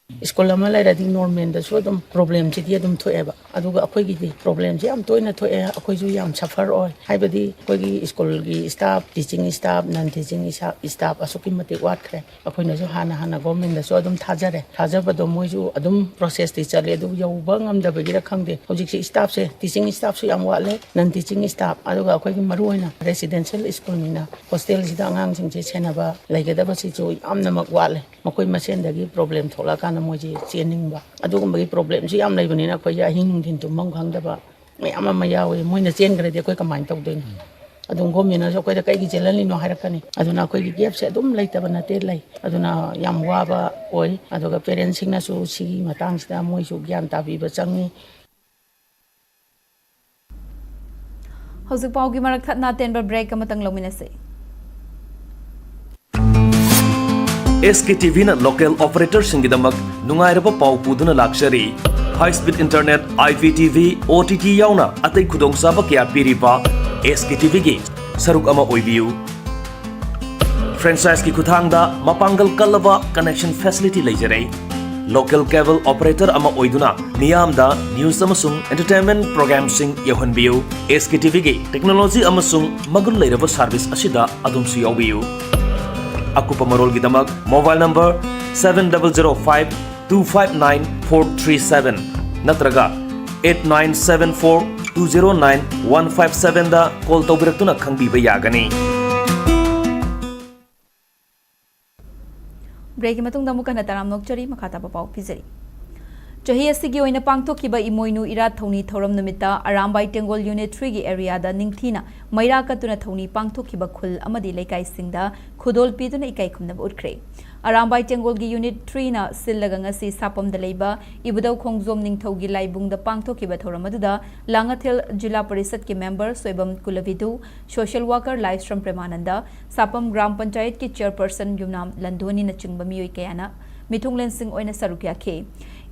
ꯁ꯭ꯀꯨꯜ ꯑꯃ ꯂꯩꯔꯗꯤ ꯅꯣꯔꯃꯦꯜꯗꯁꯨ ꯑꯗꯨꯝ ꯄ꯭ꯔꯣꯕ꯭ꯂꯦꯝꯁꯤꯗꯤ ꯑꯗꯨꯝ ꯊꯣꯛꯑꯦꯕ꯫ ꯑꯗꯨꯒ ꯑꯩꯈꯣꯏꯒꯤꯗꯤ ꯄ꯭ꯔꯣꯕ꯭ꯂꯦꯝꯁꯤ ꯌꯥꯝ ꯇꯣꯏꯅ ꯊꯣꯛꯑꯦ꯫ ꯑꯩꯈꯣꯏꯁꯨ ꯌꯥꯝ ꯁꯐꯔ ꯑꯣꯏ꯫ ꯍꯥꯏꯕꯗꯤ ꯑꯩꯈꯣꯏꯒꯤ ꯁ꯭ꯀꯨꯜꯒꯤ ꯁ꯭ꯇꯥꯐ, ꯇꯤꯆꯤꯡ ꯁ꯭ꯇꯥꯐ, ꯅꯟ ꯇꯤꯆꯤꯡ ꯁ꯭ꯇꯥꯐ ꯑꯁꯨꯛꯀꯤ ꯃꯇꯤꯛ ꯋꯥꯠꯈ꯭ꯔꯦ꯫ ꯑꯩꯈꯣꯏꯅꯁꯨ ꯍꯥꯟꯅ ꯍꯥꯟꯅ ꯒꯣꯔꯃꯦꯟꯗꯁꯨ ꯑꯗꯨꯝ ꯊꯥꯖꯔꯦ꯫ ꯊꯥꯖꯕꯗꯣ ꯃꯣꯏꯁꯨ ꯑꯗꯨꯝ ꯄ꯭ꯔꯣꯁꯦꯁꯇꯤ ꯆꯠꯂꯤ, ꯑꯗꯨ ꯌꯧꯕ ꯉꯝꯗꯕꯒꯤꯔ ꯈꯪꯗꯦ, ꯍꯧꯖꯤꯛꯁꯤ ꯁ꯭ꯇꯥꯐꯁꯦ, ꯇꯤꯆꯤꯡ ꯁ꯭ꯇꯥꯐꯁꯨ ꯌꯥꯝ ꯋꯥꯠꯂꯦ, ꯅꯟ ꯇꯤꯆꯤꯡ ꯁ꯭ꯇꯥꯐ, ꯑꯗꯨꯒ ꯑꯩꯈꯣꯏꯒꯤ ꯃꯔꯨꯑꯣꯏꯅ ꯔꯦꯁꯤꯗꯦꯟꯁꯤꯌꯦꯜ ꯁ꯭ꯀꯨꯜꯅꯤꯅ ꯍꯣꯁꯇꯦꯜꯁꯤꯗ ꯑꯉꯥꯡꯁꯤꯡꯁꯦ ꯁꯦꯟꯅꯕ ꯂꯩꯒꯗꯕꯁꯤꯁꯨ ꯌꯥꯝꯅꯃꯛ ꯋꯥꯠꯂꯦ꯫ ꯃꯈꯣꯏ ꯃꯁꯦꯟꯗꯒꯤ ꯄ꯭ꯔꯣꯕ꯭ꯂꯦꯝ ꯊꯣꯛꯂꯛꯑꯀꯥꯟꯗ ꯃꯣꯏꯁꯦ ꯆꯦꯟꯅꯤꯡꯕ, ꯑꯗꯨꯒꯨꯝꯕꯒꯤ ꯄ꯭ꯔꯣꯕ꯭ꯂꯦꯝꯁꯨ ꯌꯥꯝ ꯂꯩꯕꯅꯤꯅ ꯑꯩꯈꯣꯏꯁꯦ ꯑꯍꯤꯡ ꯅꯨꯡꯊꯤꯟ ꯇꯨꯝꯐꯝ ꯈꯪꯗꯕ ꯃꯌꯥꯝ ꯑꯃ ꯌꯥꯎꯋꯦ꯫ ꯃꯣꯏꯅ ꯆꯦꯟꯈ꯭ꯔꯗꯤ ꯑꯩꯈꯣꯏ ꯀꯃꯥꯏꯅ ꯇꯧꯗꯣꯏꯅꯣ? ꯑꯗꯨꯝ ꯒꯣꯔꯃꯦꯟꯅꯁꯨ ꯑꯩꯈꯣꯏꯗ ꯀꯩꯒꯤ ꯆꯦꯜꯍꯜꯂꯤꯅꯣ ꯍꯥꯏꯔꯛꯀꯅꯤ꯫ ꯑꯗꯨꯅ ꯑꯩꯈꯣꯏꯒꯤ ꯒꯦꯞꯁꯦ ꯑꯗꯨꯝ ꯂꯩꯇꯕ ꯅꯠꯇꯦ, ꯂꯩ꯫ ꯑꯗꯨꯅ ꯌꯥꯝ ꯋꯥꯕ ꯑꯣꯏ꯫ ꯑꯗꯨꯒ ꯄꯦꯔꯦꯟꯁꯁꯤꯡꯅꯁꯨ ꯁꯤꯒꯤ ꯃꯇꯥꯡꯁꯤꯗ ꯃꯣꯏꯁꯨ ꯒ꯭ꯌꯥꯟ ꯇꯥꯕꯤꯕ ꯆꯪꯉꯤ꯫ ꯍꯧꯖꯤꯛ ꯄꯥꯎꯒꯤ ꯃꯔꯛ ꯊꯠꯅ ꯑꯇꯦꯟꯕ ꯕ꯭ꯔꯦꯛ ꯑꯃꯇꯪ ꯂꯧꯃꯤꯟꯅꯁꯤ꯫ ꯑꯦꯁ ꯀꯦ ꯇꯤ ꯚꯤꯅ ꯂꯣꯀꯦꯜ ꯑꯣꯄꯔꯦꯇꯔꯁꯤꯡꯒꯤꯗꯃꯛ ꯅꯨꯡꯉꯥꯏꯔꯕ ꯄꯥꯎ ꯄꯨꯗꯨꯅ ꯂꯥꯛꯆꯔꯤ꯫ High speed internet, I P T V, O T T ꯌꯥꯎꯅ ꯑꯇꯩ ꯈꯨꯗꯣꯡꯆꯥꯕ ꯀꯌꯥ ꯄꯤꯔꯤꯕ ꯑꯦꯁ ꯀꯦ ꯇꯤ ꯚꯤꯒꯤ ꯁꯔꯨꯛ ꯑꯃ ꯑꯣꯏꯕꯤꯌꯨ꯫ ꯐ꯭ꯔꯦꯟꯆꯥꯏꯖꯀꯤ ꯈꯨꯠꯊꯥꯡꯗ ꯃꯄꯥꯡꯒꯜ ꯀꯜꯂꯕ ꯀꯅꯦꯛꯁꯟ ꯐꯦꯁꯤꯂꯤꯇꯤ ꯂꯩꯖꯔꯦ꯫ ꯂꯣꯀꯦꯜ ꯀꯦꯕꯜ ꯑꯣꯄꯔꯦꯇꯔ ꯑꯃ ꯑꯣꯏꯗꯨꯅ ꯃꯤꯌꯥꯝꯗ ꯅ꯭ꯌꯨꯁ ꯑꯃꯁꯨꯡ ꯑꯦꯟꯇꯔꯇꯦꯟꯃꯦꯟ ꯄ꯭ꯔꯣꯒ꯭ꯔꯥꯝꯁꯤꯡ ꯌꯧꯍꯟꯕꯤꯌꯨ꯫ ꯑꯦꯁ ꯀꯦ ꯇꯤ ꯚꯤꯒꯤ ꯇꯦꯛꯅꯣꯂꯣꯖꯤ ꯑꯃꯁꯨꯡ ꯃꯒꯨꯟ ꯂꯩꯔꯕ ꯁꯥꯔꯚꯤꯁ ꯑꯁꯤꯗ ꯑꯗꯣꯝꯁꯨ ꯌꯥꯎꯕꯤꯌꯨ꯫ ꯑꯀꯨꯞꯄ ꯃꯔꯣꯜꯒꯤꯗꯃꯛ mobile number seven double zero five two five nine four three seven ꯅꯠꯇ꯭ꯔꯒ eight nine seven four two zero nine one five seven ꯗ ꯀꯣꯜ ꯇꯧꯕꯤꯔꯛꯇꯨꯅ ꯈꯪꯕꯤꯕ ꯌꯥꯒꯅꯤ꯫ ꯕ꯭ꯔꯦꯛꯀꯤ ꯃꯇꯨꯡꯗ ꯑꯃꯨꯛ ꯍꯟꯅ ꯇꯔꯥꯝꯅ ꯑꯣꯛꯆꯔꯤ꯫ ꯃꯈꯥ ꯇꯥꯕ ꯄꯥꯎ ꯄꯤꯖꯔꯤ꯫ ꯆꯍꯤ ꯑꯁꯤꯒꯤ ꯑꯣꯏꯅ ꯄꯥꯡꯊꯣꯛꯈꯤꯕ ꯏꯃꯣꯏꯅꯨ ꯏꯔꯥꯠ ꯊꯧꯅꯤ ꯊꯧꯔꯝ ꯅꯨꯃꯤꯠꯇ ꯑꯔꯥꯝꯕꯥꯏ ꯇꯦꯡꯒꯣꯜ ꯌꯨꯅꯤꯠ ꯊ꯭ꯔꯤꯒꯤ ꯑꯦꯔꯤꯌꯥꯗ ꯅꯤꯡꯊꯤꯅ ꯃꯩꯔꯥ ꯀꯠꯇꯨꯅ ꯊꯧꯅꯤ ꯄꯥꯡꯊꯣꯛꯈꯤꯕ ꯈꯨꯜ ꯑꯃꯗꯤ ꯂꯩꯀꯥꯏꯁꯤꯡꯗ ꯈꯨꯗꯣꯜ ꯄꯤꯗꯨꯅ ꯏꯀꯥꯏ ꯈꯨꯝꯅꯕ ꯎꯠꯈ꯭ꯔꯦ꯫ ꯑꯔꯥꯝꯕꯥꯏ ꯇꯦꯡꯒꯣꯜꯒꯤ ꯌꯨꯅꯤꯠ ꯊ꯭ꯔꯤꯅ ꯁꯤꯜꯂꯒ ꯉꯁꯤ ꯁꯥꯄꯝꯗ ꯂꯩꯕ ꯏꯕꯨꯙꯧ ꯈꯣꯡꯖꯣꯝ ꯅꯤꯡꯊꯧꯒꯤ ꯂꯥꯏꯕꯨꯡꯗ ꯄꯥꯡꯊꯣꯛꯈꯤꯕ ꯊꯧꯔꯝ ꯑꯗꯨꯗ ꯂꯥꯡꯉꯊꯦꯜ ꯖꯤꯂꯥ ꯄꯔꯤꯁꯠꯀꯤ ꯃꯦꯝꯕꯔ ꯁꯣꯏꯕꯝ ꯀꯨꯂꯕꯤꯗꯨ, ꯁꯣꯁꯤꯌꯦꯜ ꯋꯥꯀꯔ ꯂꯥꯏꯁ꯭ꯔꯝ ꯄ꯭ꯔꯦꯃꯥꯅꯟꯗ, ꯁꯥꯄꯝ ꯒ꯭ꯔꯥꯝ ꯄꯟꯆꯥꯌꯠꯀꯤ ꯆꯤꯌꯔꯄꯔꯁꯟ ꯌꯨꯝꯅꯥꯝ ꯂꯟꯗꯣꯅꯤꯅꯆꯤꯡꯕ ꯃꯤꯑꯣꯏ ꯀꯌꯥꯅ ꯃꯤꯊꯨꯡꯂꯦꯟꯁꯤꯡ ꯑꯣꯏꯅ ꯁꯔꯨꯛ ꯌꯥꯈꯤ꯫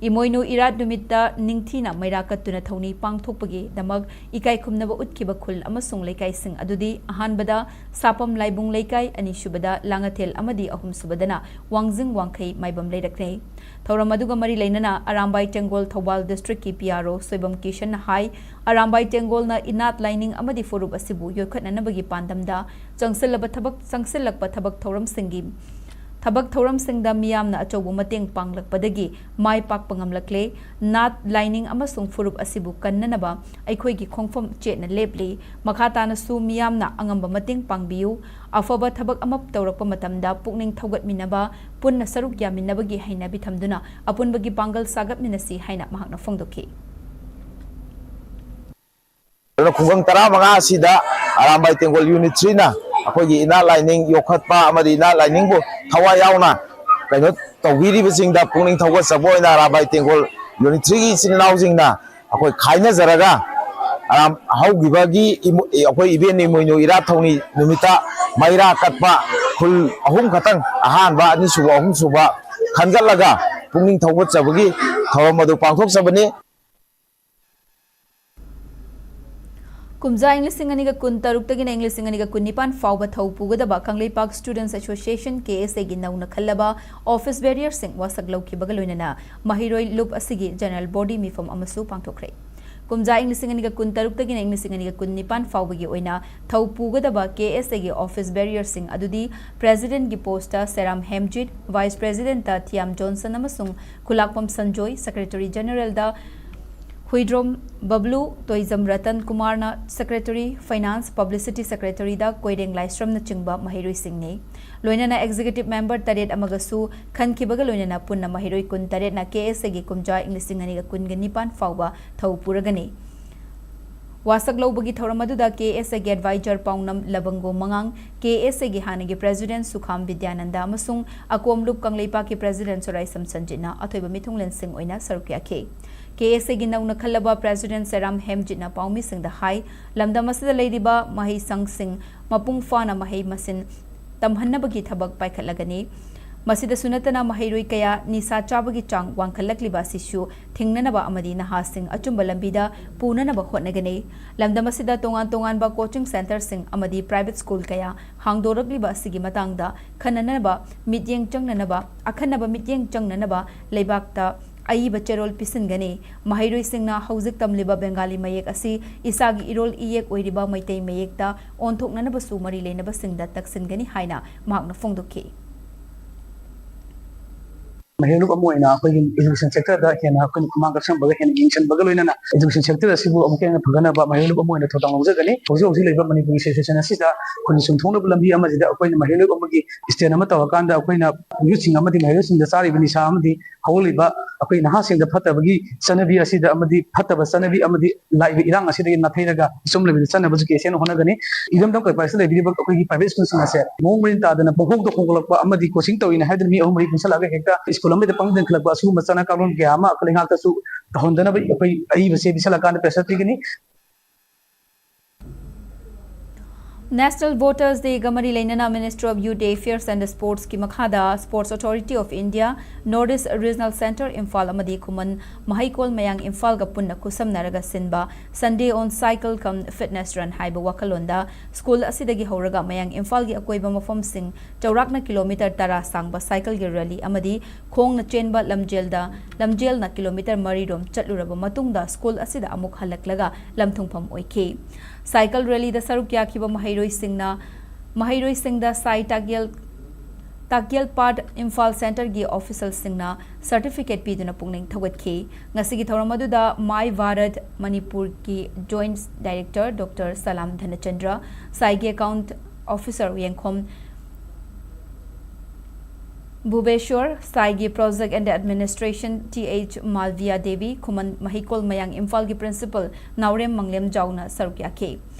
ꯏꯃꯣꯏꯅꯨ ꯏꯔꯥꯠ ꯅꯨꯃꯤꯠꯇ ꯅꯤꯡꯊꯤꯅ ꯃꯩꯔꯥ ꯀꯠꯇꯨꯅ ꯊꯧꯅꯤ ꯄꯥꯡꯊꯣꯛꯄꯒꯤꯗꯃꯛ ꯏꯀꯥꯏ ꯈꯨꯝꯅꯕ ꯎꯠꯈꯤꯕ ꯈꯨꯜ ꯑꯃꯁꯨꯡ ꯂꯩꯀꯥꯏꯁꯤꯡ ꯑꯗꯨꯗꯤ ꯑꯍꯥꯟꯕꯗ ꯁꯥꯄꯝ ꯂꯥꯏꯕꯨꯡ ꯂꯩꯀꯥꯏ, ꯑꯅꯤꯁꯨꯕꯗ ꯂꯥꯡꯉꯊꯦꯜ ꯑꯃꯗꯤ ꯑꯍꯨꯝꯁꯨꯕꯗꯅ ꯋꯥꯡꯖꯤꯡ ꯋꯥꯡꯈꯩ ꯃꯥꯏꯕꯝ ꯂꯩꯔꯛꯅꯩ꯫ ꯊꯧꯔꯝ ꯑꯗꯨꯒ ꯃꯔꯤ ꯂꯩꯅꯅ ꯑꯔꯥꯝꯕꯥꯏ ꯇꯦꯡꯒꯣꯜ ꯊꯧꯕꯥꯜ ꯗꯤꯁꯇ꯭ꯔꯤꯛꯀꯤ ꯄꯤ ꯑꯥꯔ ꯑꯣ ꯁꯣꯏꯕꯝ ꯀꯤꯁꯟꯅ ꯍꯥꯏ, ꯑꯔꯥꯝꯕꯥꯏ ꯇꯦꯡꯒꯣꯜꯅ ꯏꯅꯥꯠ ꯂꯥꯏꯅꯤꯡ ꯑꯃꯗꯤ ꯐꯨꯔꯨꯞ ꯑꯁꯤꯕꯨ ꯌꯣꯛꯈꯠꯅꯅꯕꯒꯤ ꯄꯥꯟꯗꯝꯗ ꯆꯪꯁꯤꯜꯂꯕ ꯊꯕꯛ, ꯆꯪꯁꯤꯜꯂꯛꯄ ꯊꯕꯛ ꯊꯧꯔꯝꯁꯤꯡꯒꯤ ꯊꯕꯛ ꯊꯧꯔꯝꯁꯤꯡꯗ ꯃꯤꯌꯥꯝꯅ ꯑꯆꯧꯕ ꯃꯇꯦꯡ ꯄꯥꯡꯂꯛꯄꯗꯒꯤ ꯃꯥꯏ ꯄꯥꯛꯄ ꯉꯝꯂꯛꯂꯦ꯫ ꯅꯥꯠ, ꯂꯥꯏꯅꯤꯡ ꯑꯃꯁꯨꯡ ꯐꯨꯔꯨꯞ ꯑꯁꯤꯕꯨ ꯀꯟꯅꯅꯕ ꯑꯩꯈꯣꯏꯒꯤ ꯈꯣꯡꯐꯝ ꯆꯦꯠꯅ ꯂꯦꯞꯂꯤ꯫ ꯃꯈꯥ ꯇꯥꯅꯁꯨ ꯃꯤꯌꯥꯝꯅ ꯑꯉꯝꯕ ꯃꯇꯦꯡ ꯄꯥꯡꯕꯤꯌꯨ꯫ ꯑꯐꯕ ꯊꯕꯛ ꯑꯃ ꯇꯧꯔꯛꯄ ꯃꯇꯝꯗ ꯄꯨꯛꯅꯤꯡ ꯊꯧꯒꯠꯃꯤꯟꯅꯕ, ꯄꯨꯟꯅ ꯁꯔꯨꯛ ꯌꯥꯃꯤꯟꯅꯕꯒꯤ ꯍꯩꯅꯕꯤ ꯊꯝꯗꯨꯅ ꯑꯄꯨꯟꯕꯒꯤ ꯄꯥꯡꯒꯜ ꯁꯥꯒꯠꯃꯤꯟꯅꯁꯤ ꯍꯥꯏꯅ ꯃꯍꯥꯛꯅ ꯐꯣꯡꯗꯣꯛꯈꯤ꯫ ꯑꯗꯨꯅ ꯈꯨꯡꯒꯪ ꯇꯔꯥꯃꯉꯥ ꯑꯁꯤꯗ ꯑꯔꯥꯝꯕꯥꯏ ꯇꯦꯡꯒꯣꯜ ꯌꯨꯅꯤꯠ ꯊ꯭ꯔꯤꯅ ꯑꯩꯈꯣꯏꯒꯤ ꯏꯅꯥꯠ ꯂꯥꯏꯅꯤꯡ ꯌꯣꯛꯈꯠꯄ ꯑꯃꯗꯤ ꯏꯅꯥꯠ ꯂꯥꯏꯅꯤꯡꯕꯨ ꯊꯋꯥꯏ ꯌꯥꯎꯅ ꯀꯩꯅꯣ ꯇꯧꯕꯤꯔꯤꯕꯁꯤꯡꯗ ꯄꯨꯛꯅꯤꯡ ꯊꯧꯒꯠꯆꯕ ꯑꯣꯏꯅ ꯑꯔꯥꯝꯕꯥꯏ ꯇꯦꯡꯒꯣꯜ ꯌꯨꯅꯤꯠ ꯊ꯭ꯔꯤꯒꯤ ꯏꯆꯤꯟ ꯏꯅꯥꯎꯁꯤꯡꯅ ꯑꯩꯈꯣꯏ ꯈꯥꯏꯅꯖꯔꯒ ꯑꯔꯥꯝ-, ꯍꯧꯈꯤꯕꯒꯤ ꯏꯃꯣ-, ꯑꯩꯈꯣꯏ ꯏꯕꯦꯟ ꯏꯃꯣꯏꯅꯨ ꯏꯔꯥꯠ ꯊꯧꯅꯤ ꯅꯨꯃꯤꯠꯇ ꯃꯩꯔꯥ ꯀꯠꯄ ꯈꯨꯜ ꯑꯍꯨꯝ ꯈꯛꯇꯪ, ꯑꯍꯥꯟꯕ, ꯑꯅꯤꯁꯨꯕ, ꯑꯍꯨꯝꯁꯨꯕ ꯈꯟꯒꯠꯂꯒ ꯄꯨꯛꯅꯤꯡ ꯊꯧꯒꯠꯆꯕꯒꯤ ꯊꯧꯔꯝ ꯑꯗꯨ ꯄꯥꯡꯊꯣꯛꯆꯕꯅꯤ꯫ ꯀꯨꯝꯖꯥ ꯏꯪ ꯂꯤꯁꯤꯡ ꯑꯅꯤꯒ ꯀꯨꯟ ꯇꯔꯨꯛꯇꯒꯤꯅ ꯏꯪ ꯂꯤꯁꯤꯡ ꯑꯅꯤꯒ ꯀꯨꯟ ꯅꯤꯄꯥꯟ ꯐꯥꯎꯕ ꯊꯧ ꯄꯨꯒꯗꯕ ꯀꯪꯂꯩꯄꯥꯛ Students Association, ꯀꯦ ꯑꯦꯁ ꯑꯦꯒꯤ ꯅꯧꯅ ꯈꯜꯂꯕ office bearerꯁꯤꯡ ꯋꯥꯁꯛ ꯂꯧꯈꯤꯕꯒ ꯂꯣꯏꯅꯅ ꯃꯍꯩꯔꯣꯏ ꯂꯨꯞ ꯑꯁꯤꯒꯤ general body ꯃꯤꯐꯝ ꯑꯃꯁꯨ ꯄꯥꯡꯊꯣꯛꯈ꯭ꯔꯦ꯫ ꯀꯨꯝꯖꯥ ꯏꯪ ꯂꯤꯁꯤꯡ ꯑꯅꯤꯒ ꯀꯨꯟ ꯇꯔꯨꯛꯇꯒꯤꯅ ꯏꯪ ꯂꯤꯁꯤꯡ ꯑꯅꯤꯒ ꯀꯨꯟ ꯅꯤꯄꯥꯟ ꯐꯥꯎꯕꯒꯤ ꯑꯣꯏꯅ ꯊꯧ ꯄꯨꯒꯗꯕ ꯀꯦ ꯑꯦꯁ ꯑꯦꯒꯤ office bearerꯁꯤꯡ ꯑꯗꯨꯗꯤ Presidentꯀꯤ postꯇ ꯁꯦꯔꯥꯝ ꯍꯦꯝꯖꯤꯠ, Vice Presidentꯇ ꯊꯤꯌꯥꯝ ꯖꯣꯟꯁꯟ ꯑꯃꯁꯨꯡ ꯈꯨꯂꯥꯛꯄꯝ ꯁꯟꯖꯣꯏ, Secretary Generalꯗ ꯍꯨꯏꯗ꯭ꯔꯣꯝ ꯕꯕ꯭ꯂꯨ, ꯇꯣꯏꯖꯝ ꯔꯇꯟ ꯀꯨꯃꯥꯔꯅ Secretary, Finance, Publicity Secretaryꯗ ꯀꯣꯏꯔꯦꯡ ꯂꯥꯏꯁ꯭ꯔꯝꯅꯆꯤꯡꯕ ꯃꯍꯩꯔꯣꯏꯁꯤꯡꯅꯤ꯫ ꯂꯣꯏꯅꯅ executive member ꯇꯔꯦꯠ ꯑꯃꯒꯁꯨ ꯈꯟꯈꯤꯕꯒ ꯂꯣꯏꯅꯅ ꯄꯨꯟꯅ ꯃꯍꯩꯔꯣꯏ ꯀꯨꯟ ꯇꯔꯦꯠꯅ ꯀꯦ ꯑꯦꯁ ꯑꯦꯒꯤ ꯀꯨꯝꯖꯥ ꯏꯪ ꯂꯤꯁꯤꯡ ꯑꯅꯤꯒ ꯀꯨꯟꯒ ꯅꯤꯄꯥꯟ ꯐꯥꯎꯕ ꯊꯧ ꯄꯨꯔꯒꯅꯤ꯫ ꯋꯥꯁꯛ ꯂꯧꯕꯒꯤ ꯊꯧꯔꯝ ꯑꯗꯨꯗ ꯀꯦ ꯑꯦꯁ ꯑꯦꯒꯤ advisor ꯄꯥꯎꯅꯝ ꯂꯕꯪꯒꯣ ꯃꯉꯥꯡ, ꯀꯦ ꯑꯦꯁ ꯑꯦꯒꯤ ꯍꯥꯟꯅꯒꯤ President ꯁꯨꯈꯥꯝ ꯕꯤꯗ꯭ꯌꯥꯅꯟꯗ ꯑꯃꯁꯨꯡ ꯑꯀꯣꯝ ꯂꯨꯞ ꯀꯪꯂꯩꯄꯥꯛꯀꯤ President ꯁꯣꯔꯥꯏꯁꯝ ꯁꯟꯖꯤꯠꯅ ꯑꯊꯣꯏꯕ ꯃꯤꯊꯨꯡꯂꯦꯟꯁꯤꯡ ꯑꯣꯏꯅ ꯁꯔꯨꯛ ꯌꯥꯈꯤ꯫ ꯀꯦ ꯑꯦꯁ ꯑꯦꯒꯤ ꯅꯧꯅ ꯈꯜꯂꯕ President ꯁꯦꯔꯥꯝ ꯍꯦꯝꯖꯤꯠꯅ ꯄꯥꯎꯃꯤꯁꯤꯡꯗ ꯍꯥꯏ, ꯂꯝꯗꯝ ꯑꯁꯤꯗ ꯂꯩꯔꯤꯕ ꯃꯍꯩꯁꯪꯁꯤꯡ ꯃꯄꯨꯡ ꯐꯥꯅ ꯃꯍꯩ ꯃꯁꯤꯡ ꯇꯝꯍꯟꯅꯕꯒꯤ ꯊꯕꯛ ꯄꯥꯏꯈꯠꯂꯒꯅꯤ꯫ ꯃꯁꯤꯗꯁꯨ ꯅꯠꯇꯅ ꯃꯍꯩꯔꯣꯏ ꯀꯌꯥ ꯅꯤꯁꯥ ꯆꯥꯕꯒꯤ ꯆꯥꯡ ꯋꯥꯡꯈꯠꯂꯛꯂꯤꯕ ꯑꯁꯤꯁꯨ ꯊꯤꯡꯅꯅꯕ ꯑꯃꯗꯤ ꯅꯍꯥꯁꯤꯡ ꯑꯆꯨꯝꯕ ꯂꯝꯕꯤꯗ ꯄꯨꯅꯅꯕ ꯍꯣꯠꯅꯒꯅꯤ꯫ ꯂꯝꯗꯝ ꯑꯁꯤꯗ ꯇꯣꯉꯥꯟ ꯇꯣꯉꯥꯟꯕ coaching centreꯁꯤꯡ ꯑꯃꯗꯤ private school ꯀꯌꯥ ꯍꯥꯡꯗꯣꯔꯛꯂꯤꯕ ꯑꯁꯤꯒꯤ ꯃꯇꯥꯡꯗ ꯈꯟꯅꯅꯕ ꯃꯤꯠꯌꯦꯡ ꯆꯪꯅꯅꯕ, ꯑꯈꯟꯅꯕ ꯃꯤꯠꯌꯦꯡ ꯆꯪꯅꯅꯕ ꯂꯩꯕꯥꯛꯇ ꯑꯏꯕ ꯆꯦꯔꯣꯜ ꯄꯤꯁꯤꯟꯒꯅꯤ꯫ ꯃꯍꯩꯔꯣꯏꯁꯤꯡꯅ ꯍꯧꯖꯤꯛ ꯇꯝꯂꯤꯕ ꯕꯦꯡꯒꯥꯂꯤ ꯃꯌꯦꯛ ꯑꯁꯤ ꯏꯁꯥꯒꯤ ꯏꯔꯣꯜ ꯏꯌꯦꯛ ꯑꯣꯏꯔꯤꯕ ꯃꯩꯇꯩ ꯃꯌꯦꯛꯇ ꯑꯣꯟꯊꯣꯛꯅꯅꯕꯁꯨ ꯃꯔꯤ ꯂꯩꯅꯕꯁꯤꯡꯗ ꯇꯛꯁꯤꯟꯒꯅꯤ ꯍꯥꯏꯅ ꯃꯍꯥꯛꯅ ꯐꯣꯡꯗꯣꯛꯈꯤ꯫ ꯃꯍꯩꯔꯣꯏ ꯑꯃ ꯑꯣꯏꯅ ꯑꯩꯈꯣꯏꯒꯤ education sectorꯗ ꯍꯦꯟꯅ ꯑꯩꯈꯣꯏꯅ ꯈꯨꯃꯥꯡ ꯀꯛꯁꯟꯕꯒ ꯍꯦꯟꯅ ꯌꯦꯡꯁꯤꯟꯕꯒ ꯂꯣꯏꯅꯅ education sector ꯑꯁꯤꯕꯨ ꯑꯃꯨꯛꯀ ꯍꯦꯟꯅ ꯐꯒꯠꯅꯕ ꯃꯍꯩꯔꯣꯏ ꯑꯃ ꯑꯣꯏꯅ ꯊꯧꯗꯥꯡ ꯂꯧꯖꯒꯅꯤ꯫ ꯍꯧꯖꯤꯛ ꯍꯧꯖꯤꯛ ꯂꯩꯕ ꯃꯅꯤꯄꯨꯔꯒꯤ situation ꯑꯁꯤꯗ ꯈꯨꯟ ꯆꯨꯝꯊꯣꯛꯅꯕ ꯂꯝꯕꯤ ꯑꯃꯁꯤꯗ ꯑꯩꯈꯣꯏꯅ ꯃꯍꯩꯔꯣꯏ ꯑꯃꯒꯤ stand ꯑꯃ ꯇꯧꯔꯀꯥꯟꯗ ꯑꯩꯈꯣꯏꯅ youthꯁꯤꯡ ꯑꯃꯗꯤ ꯃꯍꯩꯔꯣꯏꯁꯤꯡꯗ ꯆꯥꯔꯤꯕ ꯅꯤꯁꯥ ꯑꯃꯗꯤ ꯍꯧꯍꯜꯂꯤꯕ ꯑꯩꯈꯣꯏ ꯅꯍꯥꯁꯤꯡꯗ ꯐꯠꯇꯕꯒꯤ ꯆꯠꯅꯕꯤ ꯑꯁꯤꯗ ꯑꯃꯗꯤ ꯐꯠꯇꯕ ꯆꯠꯅꯕꯤ ꯑꯃꯗꯤ ꯂꯥꯛꯏꯕ ꯏꯔꯥꯡ ꯑꯁꯤꯗꯒꯤ ꯅꯥꯊꯩꯔꯒ ꯑꯆꯨꯝꯕ ꯂꯝꯕꯤꯗ ꯆꯠꯅꯕꯁꯨ ꯀꯦ ꯁꯤ ꯑꯦꯟꯅ ꯍꯣꯠꯅꯒꯅꯤ꯫ ꯏꯔꯝꯗꯝ ꯀꯣꯏꯄꯥꯏꯁꯤꯗ ꯂꯩꯕꯤꯔꯤꯕ ꯑꯩꯈꯣꯏꯒꯤ private schoolꯁꯤꯡ ꯑꯁꯦ ꯃꯑꯣꯡ ꯃꯔꯤꯟ ꯇꯥꯗꯅ ꯄꯨꯡꯍꯣꯡꯗ ꯍꯣꯡꯒꯠꯂꯛꯄ ꯑꯃꯗꯤ coaching ꯇꯧꯔꯤꯅꯦ ꯍꯥꯏꯗꯨꯅ ꯃꯤ ꯑꯍꯨꯝ ꯃꯔꯤ ꯄꯨꯟꯁꯤꯜꯂꯛꯑꯒ ꯍꯦꯛꯇ school ꯑꯃꯗ ꯄꯪ ꯂꯤꯡꯈꯠꯂꯛꯄ ꯑꯁꯤꯒꯨꯝꯕ ꯆꯠꯅ ꯀꯥꯡꯂꯣꯟ ꯀꯌꯥ ꯑꯃ ꯑꯩꯈꯣꯏ ꯂꯩꯉꯥꯛꯇꯁꯨ ꯇꯧꯍꯟꯗꯅꯕ ꯑꯩꯈꯣꯏ ꯑꯏꯕꯁꯦ ꯄꯤꯁꯜꯂꯀꯥꯟꯗ pressure ꯄꯤꯒꯅꯤ꯫ National Voters Dayꯒ ꯃꯔꯤ ꯂꯩꯅꯅ Ministry of Youth Affairs and Sportsꯀꯤ ꯃꯈꯥꯗ Sports Authority of India, North East Regional Centre Imphal ꯑꯃꯗꯤ ꯈꯨꯃꯟ ꯃꯍꯩꯀꯣꯜ ꯃꯌꯥꯡ ꯏꯝꯐꯥꯜꯒ ꯄꯨꯟꯅ ꯈꯨꯠꯁꯝꯅꯔꯒ ꯁꯤꯟꯕ Sunday on Cycle cum Fitness Run ꯍꯥꯏꯕ ꯋꯥꯈꯜꯂꯣꯟꯗ school ꯑꯁꯤꯗꯒꯤ ꯍꯧꯔꯒ ꯃꯌꯥꯡ ꯏꯝꯐꯥꯜꯒꯤ ꯑꯀꯣꯏꯕ ꯃꯐꯝꯁꯤꯡ ꯆꯥꯎꯔꯥꯛꯅ kilometre ꯇꯔꯥ ꯁꯥꯡꯕ cycleꯒꯤ rally ꯑꯃꯗꯤ ꯈꯣꯡꯅ ꯆꯦꯟꯕ ꯂꯝꯖꯦꯜꯗ, ꯂꯝꯖꯦꯜꯅ kilometre ꯃꯔꯤ ꯔꯣꯝ ꯆꯠꯂꯨꯔꯕ ꯃꯇꯨꯡꯗ school ꯑꯁꯤꯗ ꯑꯃꯨꯛ ꯍꯜꯂꯛꯂꯒ ꯂꯝꯊꯨꯡꯐꯝ ꯑꯣꯏꯈꯤ꯫ Cycle rallyꯗ ꯁꯔꯨꯛ ꯌꯥꯈꯤꯕ ꯃꯍꯩꯔꯣꯏꯁꯤꯡꯅ, ꯃꯍꯩꯔꯣꯏꯁꯤꯡꯗ ꯁꯥꯏ ꯇꯥꯛꯌꯦꯜ, ꯇꯥꯛꯌꯦꯜ ꯄꯥꯠ ꯏꯝꯐꯥꯜ centreꯒꯤ officialꯁꯤꯡꯅ certificate ꯄꯤꯗꯨꯅ ꯄꯨꯛꯅꯤꯡ ꯊꯧꯒꯠꯈꯤ꯫ ꯉꯁꯤꯒꯤ ꯊꯧꯔꯝ ꯑꯗꯨꯗ My Bharat ꯃꯅꯤꯄꯨꯔꯒꯤ Joint Director Doctor ꯁꯂꯥꯝ ꯙꯅꯆꯟꯗ꯭ꯔ, ꯁꯥꯏꯒꯤ account officer ꯌꯦꯡꯈꯣꯝ ꯚꯨꯕꯦꯁ꯭ꯋꯔ, ꯁꯥꯏꯒꯤ Project and Administration T H Malviya Devi, Khuman Maheikol Mayang ꯏꯝꯐꯥꯜꯒꯤ Principal ꯅꯥꯎꯔꯦꯝ ꯃꯪꯂꯦꯝꯖꯥꯎꯅ ꯁꯔꯨꯛ ꯌꯥꯈꯤ꯫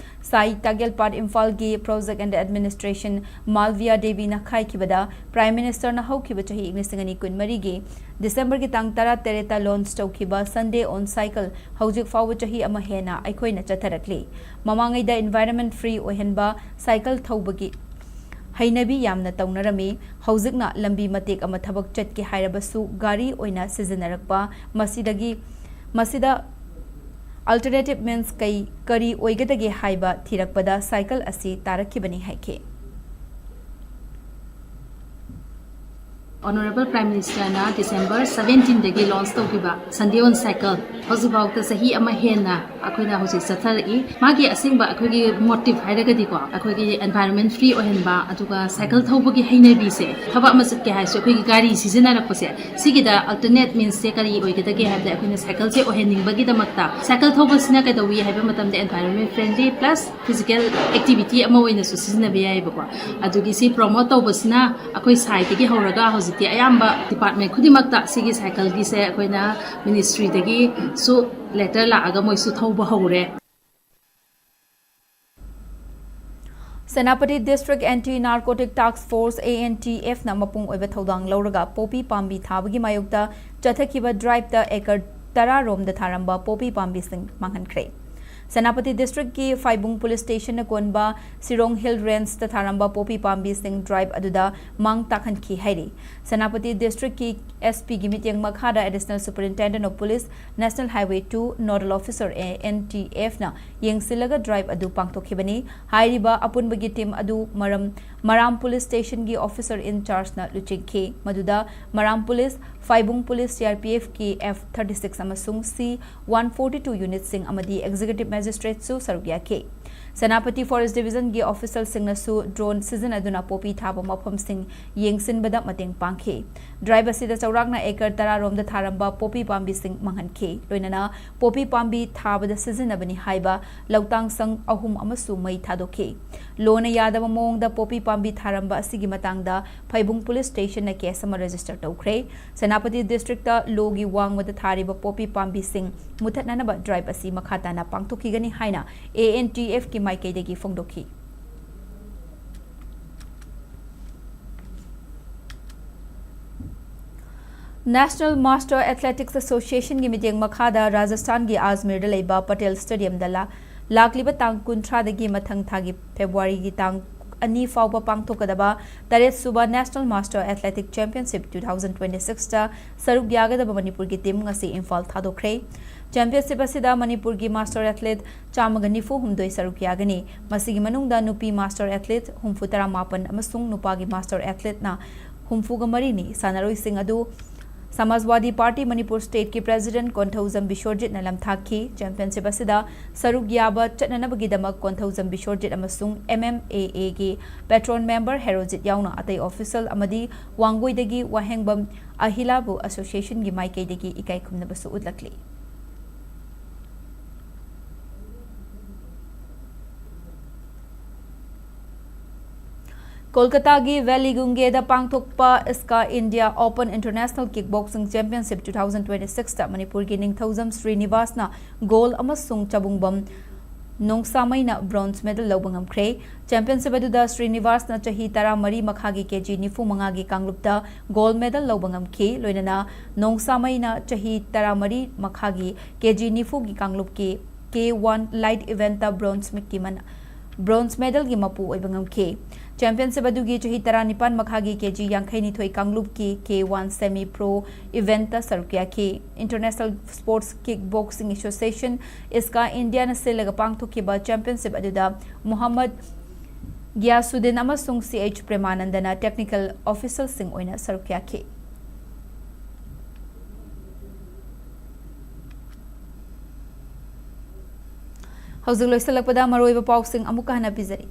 ꯁꯥꯏ ꯇꯥꯒꯦꯜꯄꯥꯠ ꯏꯝꯐꯥꯜꯒꯤ Project and Administration ꯃꯥꯜꯚꯤꯌꯥ ꯗꯦꯕꯤꯅ ꯍꯥꯏꯈꯤꯕꯗ, Prime Ministerꯅ ꯍꯧꯈꯤꯕ ꯆꯍꯤ ꯂꯤꯁꯤꯡ ꯑꯅꯤ ꯀꯨꯟꯃꯔꯤꯒꯤ Decemberꯒꯤ ꯇꯥꯡ ꯇꯔꯥꯇꯔꯦꯠꯇ launch ꯇꯧꯈꯤꯕ Sunday on Cycle ꯍꯧꯖꯤꯛ ꯐꯥꯎꯕ ꯆꯍꯤ ꯑꯃ ꯍꯦꯟꯅ ꯑꯩꯈꯣꯏꯅ ꯆꯠꯊꯔꯛꯂꯤ꯫ ꯃꯃꯥꯡꯉꯩꯗ environment free ꯑꯣꯏꯍꯟꯕ cycle ꯊꯧꯕꯒꯤ ꯍꯩꯅꯕꯤ ꯌꯥꯝꯅ ꯇꯧꯅꯔꯝꯃꯤ꯫ ꯍꯧꯖꯤꯛꯅ ꯂꯝꯕꯤ ꯃꯇꯦꯛ ꯑꯃ ꯊꯕꯛ ꯆꯠꯀꯦ ꯍꯥꯏꯔꯕꯁꯨ ꯒꯥꯔꯤ ꯑꯣꯏꯅ ꯁꯤꯖꯤꯟꯅꯔꯛꯄ꯫ ꯃꯁꯤꯗꯒꯤ, ꯃꯁꯤꯗ alternative means ꯀꯩ, ꯀꯔꯤ ꯑꯣꯏꯒꯗꯒꯦ ꯍꯥꯏꯕ ꯊꯤꯔꯛꯄꯗ ꯁꯥꯏꯀꯜ ꯑꯁꯤ ꯇꯥꯔꯛꯈꯤꯕꯅꯤ ꯍꯥꯏꯈꯤ꯫ Honourable Prime Ministerꯅ December seventeenꯗꯒꯤ launch ꯇꯧꯈꯤꯕ Sunday on Cycle ꯍꯧꯖꯤꯛꯐꯥꯎꯗ ꯆꯍꯤ ꯑꯃ ꯍꯦꯟꯅ ꯑꯩꯈꯣꯏꯅ ꯍꯧꯖꯤꯛ ꯆꯠꯊꯔꯛꯏ꯫ ꯃꯥꯒꯤ ꯑꯁꯦꯡꯕ ꯑꯩꯈꯣꯏꯒꯤ motive ꯍꯥꯏꯔꯒꯗꯤꯀꯣ, ꯑꯩꯈꯣꯏꯒꯤ environment free ꯑꯣꯏꯍꯟꯕ, ꯑꯗꯨꯒ ꯁꯥꯏꯀꯜ ꯊꯧꯕꯒꯤ ꯍꯩꯅꯕꯤꯁꯦ, ꯊꯕꯛ ꯑꯃ ꯆꯠꯀꯦ ꯍꯥꯏꯔꯁꯨ ꯑꯩꯈꯣꯏꯒꯤ ꯒꯥꯔꯤ ꯁꯤꯖꯤꯟꯅꯔꯛꯄꯁꯦ, ꯁꯤꯒꯤꯗ alternate meansꯁꯦ ꯀꯔꯤ ꯑꯣꯏꯒꯗꯒꯦ ꯍꯥꯏꯕꯗ ꯑꯩꯈꯣꯏꯅ ꯁꯥꯏꯀꯜꯁꯦ ꯑꯣꯏꯍꯟꯅꯤꯡꯕꯒꯤꯗꯃꯛꯇ, ꯁꯥꯏꯀꯜ ꯊꯧꯕꯁꯤꯅ ꯀꯩꯗꯧꯋꯤ ꯍꯥꯏꯕ ꯃꯇꯝꯗ environment friendly plus physical activity ꯑꯃ ꯑꯣꯏꯅꯁꯨ ꯁꯤꯖꯤꯟꯅꯕ ꯌꯥꯏꯑꯕꯀꯣ꯫ ꯑꯗꯨꯒꯤ ꯁꯤ promote ꯇꯧꯕꯁꯤꯅ ꯑꯩꯈꯣꯏ ꯁꯥꯏꯗꯒꯤ ꯍꯧꯔꯒ ꯍꯧꯖꯤꯛꯇꯤ ꯑꯌꯥꯝꯕ department ꯈꯨꯗꯤꯡꯃꯛꯇ ꯁꯤꯒꯤ ꯁꯥꯏꯀꯜꯒꯤꯁꯦ ꯑꯩꯈꯣꯏꯅ ministryꯗꯒꯤꯁꯨ letter ꯂꯥꯛꯑꯒ ꯃꯣꯏꯁꯨ ꯊꯧꯕ ꯍꯧꯔꯦ꯫ Senapati District Anti Narcotic Task Force, ANTFꯅ ꯃꯄꯨꯡ ꯑꯣꯏꯕ ꯊꯧꯗꯥꯡ ꯂꯧꯔꯒ ꯄꯣꯄꯤ ꯄꯥꯝꯕꯤ ꯊꯥꯕꯒꯤ ꯃꯥꯌꯣꯛꯇ ꯆꯠꯊꯈꯤꯕ driveꯇ acre ꯇꯔꯥ ꯔꯣꯝꯗ ꯊꯥꯔꯝꯕ ꯄꯣꯄꯤ ꯄꯥꯝꯕꯤꯁꯤꯡ ꯃꯥꯡꯍꯟꯈ꯭ꯔꯦ꯫ ꯁꯦꯅꯥꯄꯇꯤ districtꯀꯤ ꯐꯥꯏꯕꯨꯡ police stationꯅ ꯀꯣꯟꯕ ꯁꯤꯔꯣꯡ Hill Rangeꯇ ꯊꯥꯔꯝꯕ ꯄꯣꯄꯤ ꯄꯥꯝꯕꯤꯁꯤꯡ drive ꯑꯗꯨꯗ ꯃꯥꯡ ꯇꯥꯛꯍꯟꯈꯤ ꯍꯥꯏꯔꯤ꯫ ꯁꯦꯅꯥꯄꯇꯤ districtꯀꯤ SPꯒꯤ ꯃꯤꯠꯌꯦꯡ ꯃꯈꯥꯗ Additional Superintendent of Police, National Highway two, Nodal Officer, ANTFꯅ ꯌꯦꯡꯁꯤꯜꯂꯒ drive ꯑꯗꯨ ꯄꯥꯡꯊꯣꯛꯈꯤꯕꯅꯤ꯫ ꯍꯥꯏꯔꯤꯕ ꯑꯄꯨꯟꯕꯒꯤ team ꯑꯗꯨ ꯃꯔꯝ, ꯃꯔꯥꯝ police stationꯒꯤ officer in chargeꯅ ꯂꯨꯆꯤꯡꯈꯤ, ꯃꯗꯨꯗ ꯃꯔꯥꯝ police, ꯐꯥꯏꯕꯨꯡ police, CRPFꯀꯤ F thirty six ꯑꯃꯁꯨꯡ C one forty two unitꯁꯤꯡ ꯑꯃꯗꯤ executive magistrateꯁꯨ ꯁꯔꯨꯛ ꯌꯥꯈꯤ꯫ ꯁꯦꯅꯥꯄꯇꯤ Forest Divisionꯒꯤ officerꯁꯤꯡꯅꯁꯨ drone ꯁꯤꯖꯤꯟꯅꯗꯨꯅ ꯄꯣꯄꯤ ꯊꯥꯕ ꯃꯐꯝꯁꯤꯡ ꯌꯦꯡꯁꯤꯟꯕꯗ ꯃꯇꯦꯡ ꯄꯥꯡꯈꯤ꯫ Drive ꯑꯁꯤꯗ ꯆꯥꯎꯔꯥꯛꯅ acre ꯇꯔꯥ ꯔꯣꯝꯗ ꯊꯥꯔꯝꯕ ꯄꯣꯄꯤ ꯄꯥꯝꯕꯤꯁꯤꯡ ꯃꯥꯡꯍꯟꯈꯤ꯫ ꯂꯣꯏꯅꯅ ꯄꯣꯄꯤ ꯄꯥꯝꯕꯤ ꯊꯥꯕꯗ ꯁꯤꯖꯤꯟꯅꯕꯅꯤ ꯍꯥꯏꯕ ꯂꯧꯇꯥꯡ ꯁꯪ ꯑꯍꯨꯝ ꯑꯃꯁꯨ ꯃꯩ ꯊꯥꯗꯣꯛꯈꯤ꯫ Lawꯅ ꯌꯥꯗꯕ ꯃꯑꯣꯡꯗ ꯄꯣꯄꯤ ꯄꯥꯝꯕꯤ ꯊꯥꯔꯝꯕ ꯑꯁꯤꯒꯤ ꯃꯇꯥꯡꯗ ꯐꯩꯕꯨꯡ police stationꯅ case ꯑꯃ register ꯇꯧꯈ꯭ꯔꯦ꯫ ꯁꯦꯅꯥꯄꯇꯤ districtꯇ lawꯒꯤ ꯋꯥꯡꯃꯗ ꯊꯥꯔꯤꯕ ꯄꯣꯄꯤ ꯄꯥꯝꯕꯤꯁꯤꯡ ꯃꯨꯊꯠꯅꯅꯕ drive ꯑꯁꯤ ꯃꯈꯥ ꯇꯥꯅ ꯄꯥꯡꯊꯣꯛꯈꯤꯒꯅꯤ ꯍꯥꯏꯅ ANTFꯀꯤ ꯃꯥꯏꯀꯩꯗꯒꯤ ꯐꯣꯡꯗꯣꯛꯈꯤ꯫ National Master Athletics Associationꯒꯤ ꯃꯤꯠꯌꯦꯡ ꯃꯈꯥꯗ ꯔꯥꯖꯁꯊꯥꯟꯒꯤ ꯑꯖꯃꯤꯔꯗ ꯂꯩꯕ ꯄꯇꯦꯜ Stadiumꯗ ꯂꯥ-, ꯂꯥꯛꯂꯤꯕ ꯇꯥꯡ ꯀꯨꯟꯊ꯭ꯔꯥꯗꯒꯤ ꯃꯊꯪ ꯊꯥꯒꯤ ꯐꯦꯕ꯭ꯔꯨꯋꯥꯔꯤꯒꯤ ꯇꯥꯡ ꯑꯅꯤ ꯐꯥꯎꯕ ꯄꯥꯡꯊꯣꯛꯀꯗꯕ ꯇꯔꯦꯠ ꯁꯨꯕ National Master Athletic Championship two thousand twenty six ꯇ ꯁꯔꯨꯛ ꯌꯥꯒꯗꯕ ꯃꯅꯤꯄꯨꯔꯒꯤ team ꯉꯁꯤ ꯏꯝꯐꯥꯜ ꯊꯥꯗꯣꯛꯈ꯭ꯔꯦ꯫ Championship ꯑꯁꯤꯗ ꯃꯅꯤꯄꯨꯔꯒꯤ master athlete ꯆꯥꯝꯃꯒ ꯅꯤꯐꯨ ꯍꯨꯝꯗꯣꯏ ꯁꯔꯨꯛ ꯌꯥꯒꯅꯤ꯫ ꯃꯁꯤꯒꯤ ꯃꯅꯨꯡꯗ ꯅꯨꯄꯤ master athlete ꯍꯨꯝꯐꯨ ꯇꯔꯥ ꯃꯥꯄꯟ ꯑꯃꯁꯨꯡ ꯅꯨꯄꯥꯒꯤ master athlete ꯅ ꯍꯨꯝꯐꯨꯒ ꯃꯔꯤꯅꯤ꯫ ꯁꯥꯟꯅꯔꯣꯏꯁꯤꯡ ꯑꯗꯨ ꯁꯃꯥꯖꯋꯥꯗꯤ ꯄꯥꯔꯇꯤ ꯃꯅꯤꯄꯨꯔ state ꯀꯤ president ꯀꯣꯟꯊꯧꯖꯝ ꯕꯤꯁ꯭ꯋꯔꯖꯤꯠꯅ ꯂꯝꯊꯥꯈꯤ꯫ Championship ꯑꯁꯤꯗ ꯁꯔꯨꯛ ꯌꯥꯕ ꯆꯠꯅꯅꯕꯒꯤꯗꯃꯛ ꯀꯣꯟꯊꯧꯖꯝ ꯕꯤꯁ꯭ꯋꯔꯖꯤꯠ ꯑꯃꯁꯨꯡ M M A A ꯒꯤ patron member ꯍꯦꯔꯣꯖꯤꯠ ꯌꯥꯎꯅ ꯑꯇꯩ official ꯑꯃꯗꯤ ꯋꯥꯡꯒꯣꯏꯗꯒꯤ ꯋꯥꯍꯦꯡꯕꯝ ꯑꯍꯤꯂꯥꯕꯨ association ꯒꯤ ꯃꯥꯏꯀꯩꯗꯒꯤ ꯏꯀꯥꯏ ꯈꯨꯝꯅꯕꯁꯨ ꯎꯠꯂꯛꯂꯤ꯫ ꯀꯣꯜꯀꯇꯥꯒꯤ ꯚꯦꯂꯤ ꯒꯨꯡꯒꯦꯗ ꯄꯥꯡꯊꯣꯛꯄ ISCA India Open International Kickboxing Championship two thousand twenty six ꯇ ꯃꯅꯤꯄꯨꯔꯒꯤ ꯅꯤꯡꯊꯧꯖꯝ ꯁ꯭ꯔꯤꯅꯤꯕꯥꯁꯅ gold ꯑꯃꯁꯨꯡ ꯆꯕꯨꯡꯕꯝ ꯅꯣꯡꯁꯥꯃꯩꯅ bronze medal ꯂꯧꯕ ꯉꯝꯈ꯭ꯔꯦ꯫ Championship ꯑꯗꯨꯗ ꯁ꯭ꯔꯤꯅꯤꯕꯥꯁꯅ ꯆꯍꯤ ꯇꯔꯥꯃꯔꯤ ꯃꯈꯥꯒꯤ KG ꯅꯤꯐꯨ ꯃꯉꯥꯒꯤ ꯀꯥꯡꯂꯨꯞꯇ gold medal ꯂꯧꯕ ꯉꯝꯈꯤ꯫ ꯂꯣꯏꯅꯅ ꯅꯣꯡꯁꯥꯃꯩꯅ ꯆꯍꯤ ꯇꯔꯥꯃꯔꯤ ꯃꯈꯥꯒꯤ KG ꯅꯤꯐꯨꯒꯤ ꯀꯥꯡꯂꯨꯞꯀꯤ K one light event ꯇ bronze ꯃꯤꯠꯀꯤ ꯃꯅꯥ bronze medal ꯒꯤ ꯃꯄꯨ ꯑꯣꯏꯕ ꯉꯝꯈꯤ꯫ Championship ꯑꯗꯨꯒꯤ ꯆꯍꯤ ꯇꯔꯥꯅꯤꯄꯥꯟ ꯃꯈꯥꯒꯤ KG ꯌꯥꯡꯈꯩꯅꯤꯊꯣꯏ ꯀꯥꯡꯂꯨꯞꯀꯤ K one semi pro event ꯇ ꯁꯔꯨꯛ ꯌꯥꯈꯤ꯫ International Sports Kickboxing Association, ISCA India ꯅ ꯁꯤꯜꯂꯒ ꯄꯥꯡꯊꯣꯛꯈꯤꯕ championship ꯑꯗꯨꯗ ꯃꯨꯍꯝꯃꯗ ꯒꯤꯌꯥꯁꯨꯗꯤꯟ ꯑꯃꯁꯨꯡ C H ꯄ꯭ꯔꯦꯃꯥꯅꯟꯗꯅ technical official ꯁꯤꯡ ꯑꯣꯏꯅ ꯁꯔꯨꯛ ꯌꯥꯈꯤ꯫ ꯍꯧꯖꯤꯛ ꯂꯣꯏꯁꯤꯜꯂꯛꯄꯗ ꯃꯔꯨꯑꯣꯏꯕ ꯄꯥꯎꯁꯤꯡ ꯑꯃꯨꯛꯀ ꯍꯟꯅ ꯄꯤꯖꯔꯤ꯫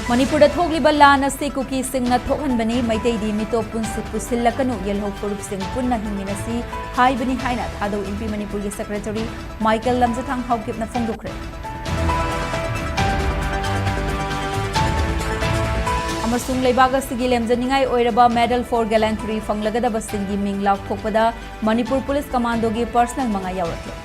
ꯃꯅꯤꯄꯨꯔꯗ ꯊꯣꯛꯂꯤꯕ ꯂꯥꯟ ꯑꯁꯤ ꯀꯨꯀꯤꯁꯤꯡꯅ ꯊꯣꯛꯍꯟꯕꯅꯤ, ꯃꯩꯇꯩꯗꯤ ꯃꯤꯇꯣꯞ ꯄꯨꯟꯁꯤ ꯄꯨꯁꯤꯜꯂꯛꯀꯅꯨ, ꯌꯦꯜꯍꯧ ꯐꯨꯔꯨꯞꯁꯤꯡ ꯄꯨꯟꯅ ꯍꯤꯡꯃꯤꯟꯅꯁꯤ ꯍꯥꯏꯕꯅꯤ ꯍꯥꯏꯅ ꯊꯥꯗꯧ ꯏꯟꯄꯤ ꯃꯅꯤꯄꯨꯔꯒꯤ secretary ꯃꯥꯏꯀꯦꯜ ꯂꯝꯖꯊꯥꯡ ꯍꯥꯎꯀꯤꯞꯅ ꯐꯣꯡꯗꯣꯛꯈ꯭ꯔꯦ꯫ ꯑꯃꯁꯨꯡ ꯂꯩꯕꯥꯛ ꯑꯁꯤꯒꯤ ꯂꯦꯝꯖꯅꯤꯡꯉꯥꯏ ꯑꯣꯏꯔꯕ Medal for Gallantry ꯐꯪꯂꯒꯗꯕꯁꯤꯡꯒꯤ ꯃꯤꯡ ꯂꯥꯎꯊꯣꯛꯄꯗ ꯃꯅꯤꯄꯨꯔ ꯄꯨꯂꯤꯁ ꯀꯃꯥꯟꯗꯣꯒꯤ personnel ꯃꯉꯥ ꯌꯥꯎꯔꯛꯂꯦ꯫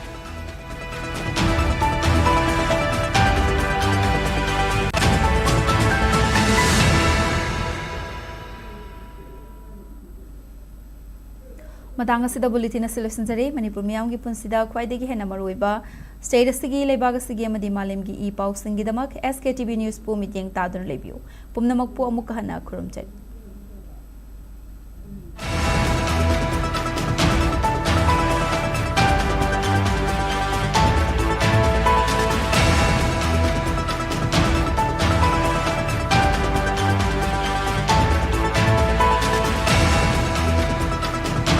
ꯃꯇꯥꯡ ꯑꯁꯤꯗ ꯕꯨꯂꯦꯇꯤꯟ ꯑꯁꯤ ꯂꯣꯏꯁꯤꯟꯖꯔꯦ꯫ ꯃꯅꯤꯄꯨꯔ ꯃꯤꯌꯥꯝꯒꯤ ꯄꯨꯟꯁꯤꯗ ꯈ꯭ꯋꯥꯏꯗꯒꯤ ꯍꯦꯟꯅ ꯃꯔꯨꯑꯣꯏꯕ ꯁ꯭ꯇꯦꯠ ꯑꯁꯤꯒꯤ, ꯂꯩꯕꯥꯛ ꯑꯁꯤꯒꯤ ꯑꯃꯗꯤ ꯃꯥꯂꯦꯝꯒꯤ E ꯄꯥꯎꯁꯤꯡꯒꯤꯗꯃꯛ S K T V News ꯄꯨ ꯃꯤꯠꯌꯦꯡ ꯇꯥꯗꯨꯅ ꯂꯩꯕꯤꯌꯨ꯫ ꯄꯨꯝꯅꯃꯛꯄꯨ ꯑꯃꯨꯛꯀ ꯍꯟꯅ ꯈꯨꯔꯨꯝꯖꯔꯤ꯫